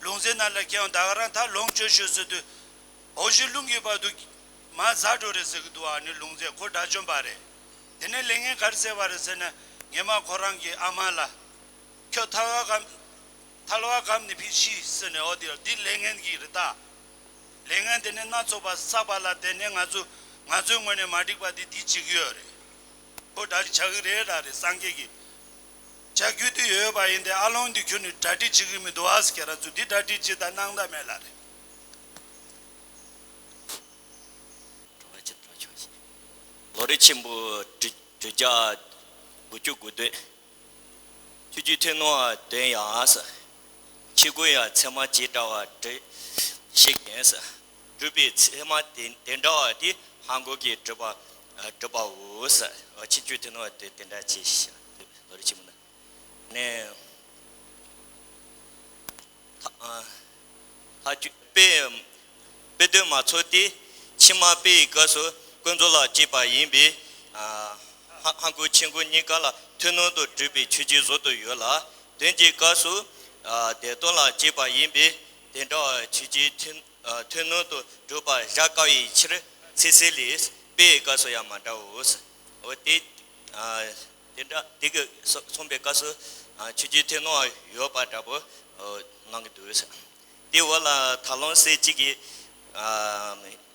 ལུང་ཚན་ནང་ལ་ཁྱེད་ད་ག་རང་ད་ལོངས་སྤྱོད་ཤོག་ཟེར་དུས། འོ་ཞིག་རླུང་གི་བར་དུ་མ་ཟ་འགྲོ་རེད་ཟེར་གི་འདུག་ཨ་ནི་ལུང་ཚན་ཁོ་དགྲ་བཅོམ་པ་རེད། དེ་ནས་ལས་ངན་ག་རེ་བྱས་པ་རེད་ཟེར་ན། ངེད་མ་ཁོ་རང་གི་ཨ་མ་ལ། ཁྱོད་ཐལ་བ་སྒམ། ཐལ་བ་སྒམ་ནས་ཕྱིན་ཤིག་ཟེར་ནས། འོ་དེ་འདི་ལས་ངན་གྱི་རེད་ད། ལས་ངན་དེ་ནས་སྣ་ཚོགས་པ་བསགས་པ་ལ་བརྟེན་ནས་ང་ཚོ་ང་ཚོའི་ངོས་ནས་མ་འགྲིག་པ་དེ་འདི་བྱེད་ཀྱི་ཡོད་རེད། ཁོ་གྲ་སྒྲིག་བྱ་གི་རེད་ར་རེད། སངས་རྒྱས་ཀྱིས་བྱ་རྒྱུ་དེ་ཡོད་པ་ཡིན་ཏེ། ཨ་ལོང་འདི་ཁྱོད་ནི་གྲ་སྒྲིག་བྱེད་གི་མི་འདུག་ཨ་ཟེར། ཁྱེད་རང་ཚོ་འདི་གྲ་སྒྲིག་བྱེད་དང་གནང་ད་མེད་ལ་རེད། ལོ་རིམ་ཆེན་པོ་དྲུག་དྲུག་བརྒྱ་དགུ་བཅུ་གོ་བདུན། ཆོས་ཀྱི་ཐུན་མོང་བ་དོན་ཡང་ཟེར། ཆོས་སྐུ་ཡང་ཚད་མ་ཇི་འདྲ་བ་འགྲུབ་ཤེས་མཁན་ཟེར། སྒྲུབ་པའི་ཚད་མ་དེ་དེ་འདྲ་བ་དེ་སྔ་འགོག་གི་སྒྲུབ་པ་སྒྲུབ་པའོ་ཟེར། ཆོས་ཀྱི་ཐུན་མོང་བ་དེ་དེ་འདྲ་ཅིག་ལོ་རིམ་ཆེན་པོ་ནི། ནས། ལྷག་ལྷག་རྒྱུ་དཔེ་དཔེ་དོན་མ་ཚོགས་ཏེ། ཕྱི་མ་དཔེ་ཡི་སྐབས་སུ་ཀུན་རྫོབ་ལ་སྐྱེས་པ་ཡིན་པས། ལྷག་ལྷག་འགོག་ཆོས་འགོག་གཉིས་ཀ་ལ་ཐུན་མོང་དུ་གྲུབ་པའི་ཆོས་ཅན་བཟོ་དུ་ཡོད་ལ། དོན་གྱི་སྐབས་སུ་བདེན་སྟོབས་ལ་སྐྱེས་པ་ཡིན་པས། དེ་འདྲ་བ་ཆོས་ཅན་ཐུན་ཐུན་མོང་དུ་གྲུབ་པ་བཞག་དཀའ་བའི་ཕྱིར། ཚིག་གསལ་ལས། དཔེ་ཡི་སྐབས་སུ་ཡང་མ་འདྲའོ། འོ་དེ། དེ་འདྲ་དེ་གི་གསུངས་པའི་སྐབས་སུ་ཆོས་ཅན་ཐུན་མོང་ཡོད་པ་འདྲ་པོ་གནང་གི་འདུག་ཟེར། དེ་འོག་ལ་ཐར་ལམ་གསལ་བྱེད་ཀྱི་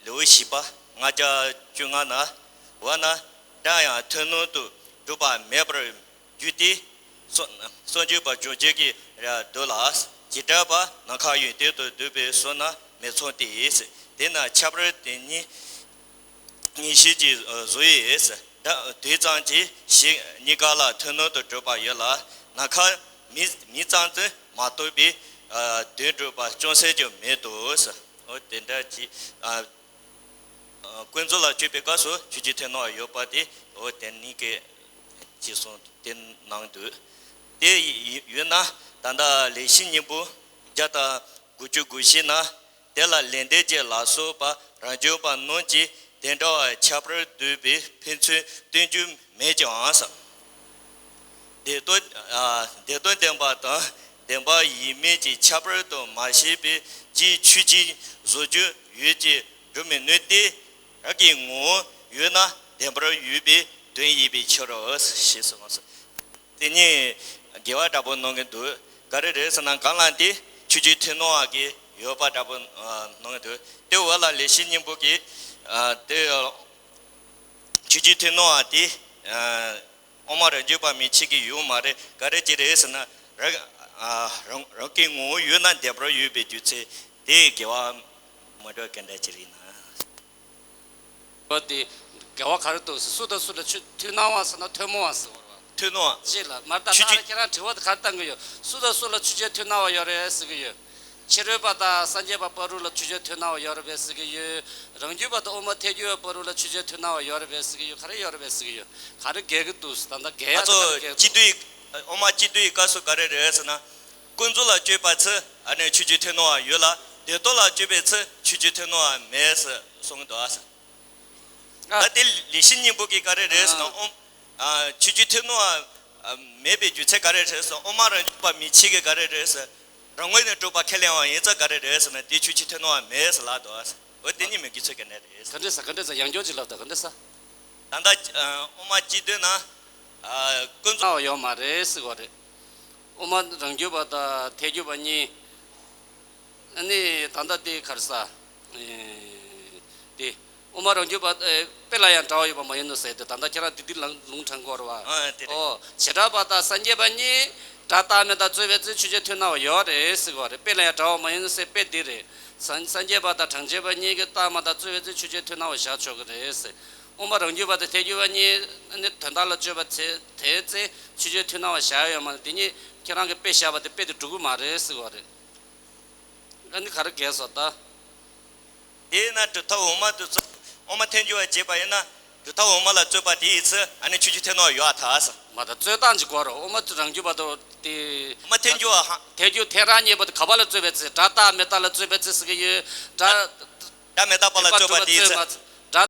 ལེའུ་བཞི་པ་ལྔ་བརྒྱ་བཅོ་ལྔ་ན། འོ་ན་སྒྲ་ཡང་ཐུན་མོང་དུ་གྲུབ་པ་མེད་པར་འགྱུར་ཏེ། སངས་སངས་རྒྱས་པ་བྱང་ཆུབ་ཀྱི་ར་འདོད་ལ། བྱེ་བྲག་པ་ནམ་མཁའ་ཡོན་ཏན་དུ་འདོད་པའི་ཕྱིར་ན་མི་མཚུངས་ཏེ། དེས་ན་ཁྱད་པར་དེ་ཉིད་ཉིད་ཤེས་ཀྱི་བཟོ་ཡི། དེ་ཙམ་གྱིས་གཞི་གཉིས་ཀ་ལ་ཐུན་མོང་དུ་གྲུབ་པ་ཡོད་ལ། ནམ་མཁའ་མིང་མིང་ཙམ་དུ་མ་གཏོགས་པའི་དོན་གྲུབ་པ་ཅུང་ཟད་ཀྱང་མེད་དོ། འོ་དེ་འདྲ་གྱི། ཀུན་རྫོབ་ལ་དཔྱོད་པའི་སྐབས་སུ་ཆོས་ཅན་ཐུན་མོང་ཡོད་པ་དེ། འོ་དེ་ནི་སྐད་ཅེས་གསུངས་དེ་ནང་དུ། དེ་ཡོད་ན་ད་ལྟ་ལེགས་བཤད་སྙིང་པོ་བརྒྱ་དང་དགུ་བཅུ་གོ་བཞི་ན། དེ་ལ་ལན་འདེབས་ཀྱི་ལ་སོགས་པ་རང་བྱུང་བ་རྣམས་ཀྱིས་དེ་འདྲ་བ་ཁྱད་པར་འདོད་པའི་ཕན་ཚུན་སྟོན་རྒྱུ་མེད་ཀྱང་། བདེན་དོན་བདེན་པ་དང་བདེན་པ་ཡིན་མིན་གྱི་ཁྱད་པར་དུ་མ་བྱས་པའི་ཕྱིར་ཆོས་ཅན་བཟོ་རྒྱུ་ཡོད་ཅེས་སྒྲུབ་མི་ནུས་ཏེ། རང་གི་ངོ་བོ་ཡོད་ན་བདེན་པར་ཡོད་པའི་དོན་ཡིན་པའི་ཕྱིར་རོ། ཞེས་གསུངས་སོ། དེ་ཉིད་དགེ་བ་འདྲ་པོ་གནང་གི་འདུག་ག་རེ་རེད་ཟེར་ན། གང་ལ་དེ་ཆོས་ཅན་ཐུན་མོང་བ་གི་ཡོད་པ་འདྲ་པོ་གནང་གི་འདུག་དེ་འོག་ལ་ལེགས་བཤད་སྙིང་པོ་གི་དེ་ཆོས་ཅན་ཐུན་མོང་བ་དེ་དབུ་མ་རང་རྒྱུད་པ་མན་ཆད་ཀྱི་ཡོད་མ་རེད། ག་རེ་ཅི་རེད་ཟེར་ན། རང་རང་རང་གི་ངོ་བོ་ཡོད་ན་བདེན་པར་ཡོད་པའི་རྒྱུ་མཚན་དེ་དགེ་བ་མ་འགྲོ་ག་འདྲ་ཅི་རེད་ན། འོ་དེ་དགེ་བ་ག་རེ་འདུག་ཟེར། སུ་དང་སུ་ལ་ཆོས་ཐུན་མོང་བ་ཟེར་ན་ཐུན་མོང་བ་ཟེར་བ་རེད་བ། ཐུན་མོང་བ། ཅེས་ལ་མར་ད་ཆོས་ཅན། ད་ཁྱེད་རང་དྲི་བ་དེ་ག་རེ་བཏང་གི་ཡོད། སུ་དང་སུ་ལ་ཆོས་ཅན་ཐུན་མོང་བ་ཡོད་རེད་ཟེར་གི་ཡོད། ཕྱི་རོལ་པ་དང་སངས་རྒྱས་པ་བར་དུ་ལ་ཆོས་ཅན་ཐུན་མོང་བ་ཡོད་རེད་པས་ཟེར་གི་ཡོད། རང་རྒྱུད་པ་དང་དབུ་མ་ཐལ་འགྱུར་བ་བར་དུ་ལ་ཆོས་ཅན་ཐུན་མོང་བ་ཡོད་རེད་པས་ཟེར་གི་ཡོད། ག་རེ་ཡོད་རེད་པས་ཟེར་གི་ཡོད། ག་རེ་འགལ་གི་འདུག་ད་ལྟ་འགལ་ཡ་ང་ཚོ་ག་རེ་འགལ་སྤྱི་འདུས། དབུ་མ་སྤྱི་འདུས་ཀྱི་སྐབས་སུ་ག་རེ་རེད་ཟེར་ན། ཀུན་རྫོབ་ལ་དཔྱོད་པ་ཚོས་ཨ་ནི་ཆོས་ཅན་ཐུན་མོང་བ་ཡོད་ལ། བདེན་སྟོབས་ལ་དཔྱོད་པའི་ཚོས་ཆོས་ཅན་ཐུན་མོང་བ་མེད་ཟེར་གསུང་གི་འདུག་ཨ། ད་དེ་ལེགས་བཤད་སྙིང་པོ་གིས་ག་རེ་རེད་ཟེར་ན། ཨ། ཨོ། ཨ། ཆོས་ཅན་ཐུན་མོང་བ་མེད་པའི་རྒྱུ་མཚན་ག་རེ་རེད་ཟེར་ན། དབུ་མ་རང་རྒྱུད་པ་མན་ཆད་ཀྱིས་ག་རེ་རེད་ཟེར། རང་ངོས་ནས་གྲུབ་པ་ཁས་ལེན་པ་ཡིན་ཙང་ག་རེ་རེད་ཟེར་ན། དེ་ཆོས་ཅན་ཐུན་མོང་བ་མེད་ཟེར་ལབ་འདུག་ཨ། འོ་དེ་གཉིས་མི་འགལ་ཚུལ་ག་འདྲ་རེད། ག་འདྲ་ཟེར། ག་འདྲ་ཟེར། ཡང་སྐྱར་ཅིག་ལབ་དང་། ག་འདྲ་ཟེར། ད་ལྟ་དབུ་མ་སྤྱི་འདུས་ན་ཀུན་རྫོབ་ཡོད་མ་རེད་ཟེར་བ་རེད། དབུ་མ་རང་རྒྱུད་པ་དང་ཐལ་འགྱུར་བ་གཉིས། ཨ་ནི་ད་ལྟ་དེ་ག་རེ་ཟེར། ཨེ། དེ་དབུ་མ་རང་རྒྱུད་པ། ཨེ། དཔེ་ལ་ཡང་འདྲ་བ་ཡོད་པ་མ་ཡིན་ནོ་ཟེར་ཏེ། ད་ལྟ་ཁྱེད་རང་དེ་དེ་ལ་ལུང་དྲངས་དགོས་རེད་བ། ཨ། དེ་རེད། ཨོ། བྱེ་བྲག་པ་དང་སངས་རྒྱས་པ་གཉིས་སྒྲ་རྟག་མི་རྟག་རྩོད་པའི་ཚེ་ཆོས་ཅན་ཐུན་མོང་བ་ཡོད་རེད་ཟེར་གི་རེད། དཔེ་ལ་ཡང་འདྲ་བ་མ་ཡིན་ནོ་ཟེར། དཔེ་འདི་རེད། སངས་སངས་རྒྱས་པ་དང་གྲངས་ཅན་པ་གཉིས་ཀྱིས་རྟག་མ་རྟག་རྩོད་པའི་ཚེ་ཆོས་ཅན་ཐུན་མོང་བ་བཞག་ཆོག་གི་རེད་ཟེར། དབུ་མ་རང་རྒྱུད་པ་དང་ཐལ་འགྱུར་བ་གཉིས་ནི་དོན་དག་ལ་དཔྱོད་པ་དེ་དེའི་ཚེ་ཆོས་ཅན་ཐུན་མོང་བ་བཞག་ཡོད་མ་རེད། དེ་གཉིས་ཁྱེད་རང་གིས་དཔེ་བཞག་པ་དེ་དཔེ་དེ་འགྲིག་གི་མ་རེད་ཟེར་གི་རེད། ཨ་ནི་ག་རེ་འགལ་སོང་ད། དེས་ན་གྲུབ་མཐའ་འོག་མ་དེ་ཚོ་དབུ་མ་ཐལ་འགྱུར་བ་བྱས་པ་ཡིན་ན། གྲུབ་མཐའ་འོག་མ་ལ་རྩོད་པ་དེའི་ཚེ་ཨ་ནི་ཆོས་ཅན་ཐུན་མོང་བ་ཡོད་ཨ་ཐལ་ཟེར། མ་ད་རྩོད་སྟངས་ཀྱི་སྐོར་རོ། དབུ་མ་རང་རྒྱུད་པ་དང་དེ། དབུ་མ་ཐལ་འགྱུར་བ་ཧ། ཐལ་འགྱུར་ཐལ་རང་གཉིས་པོ་དེ་ག་པ་ལ་རྩོད་པའི་ཚེ། སྒྲ་རྟག་མི་རྟག་ལ་རྩོད་པའི་ཚེ་ཟེར་གི་ཡོད། སྒྲ། སྒྲ་མི་རྟག་པ་ལ་རྩོད་པ་དེའི་ཚེ།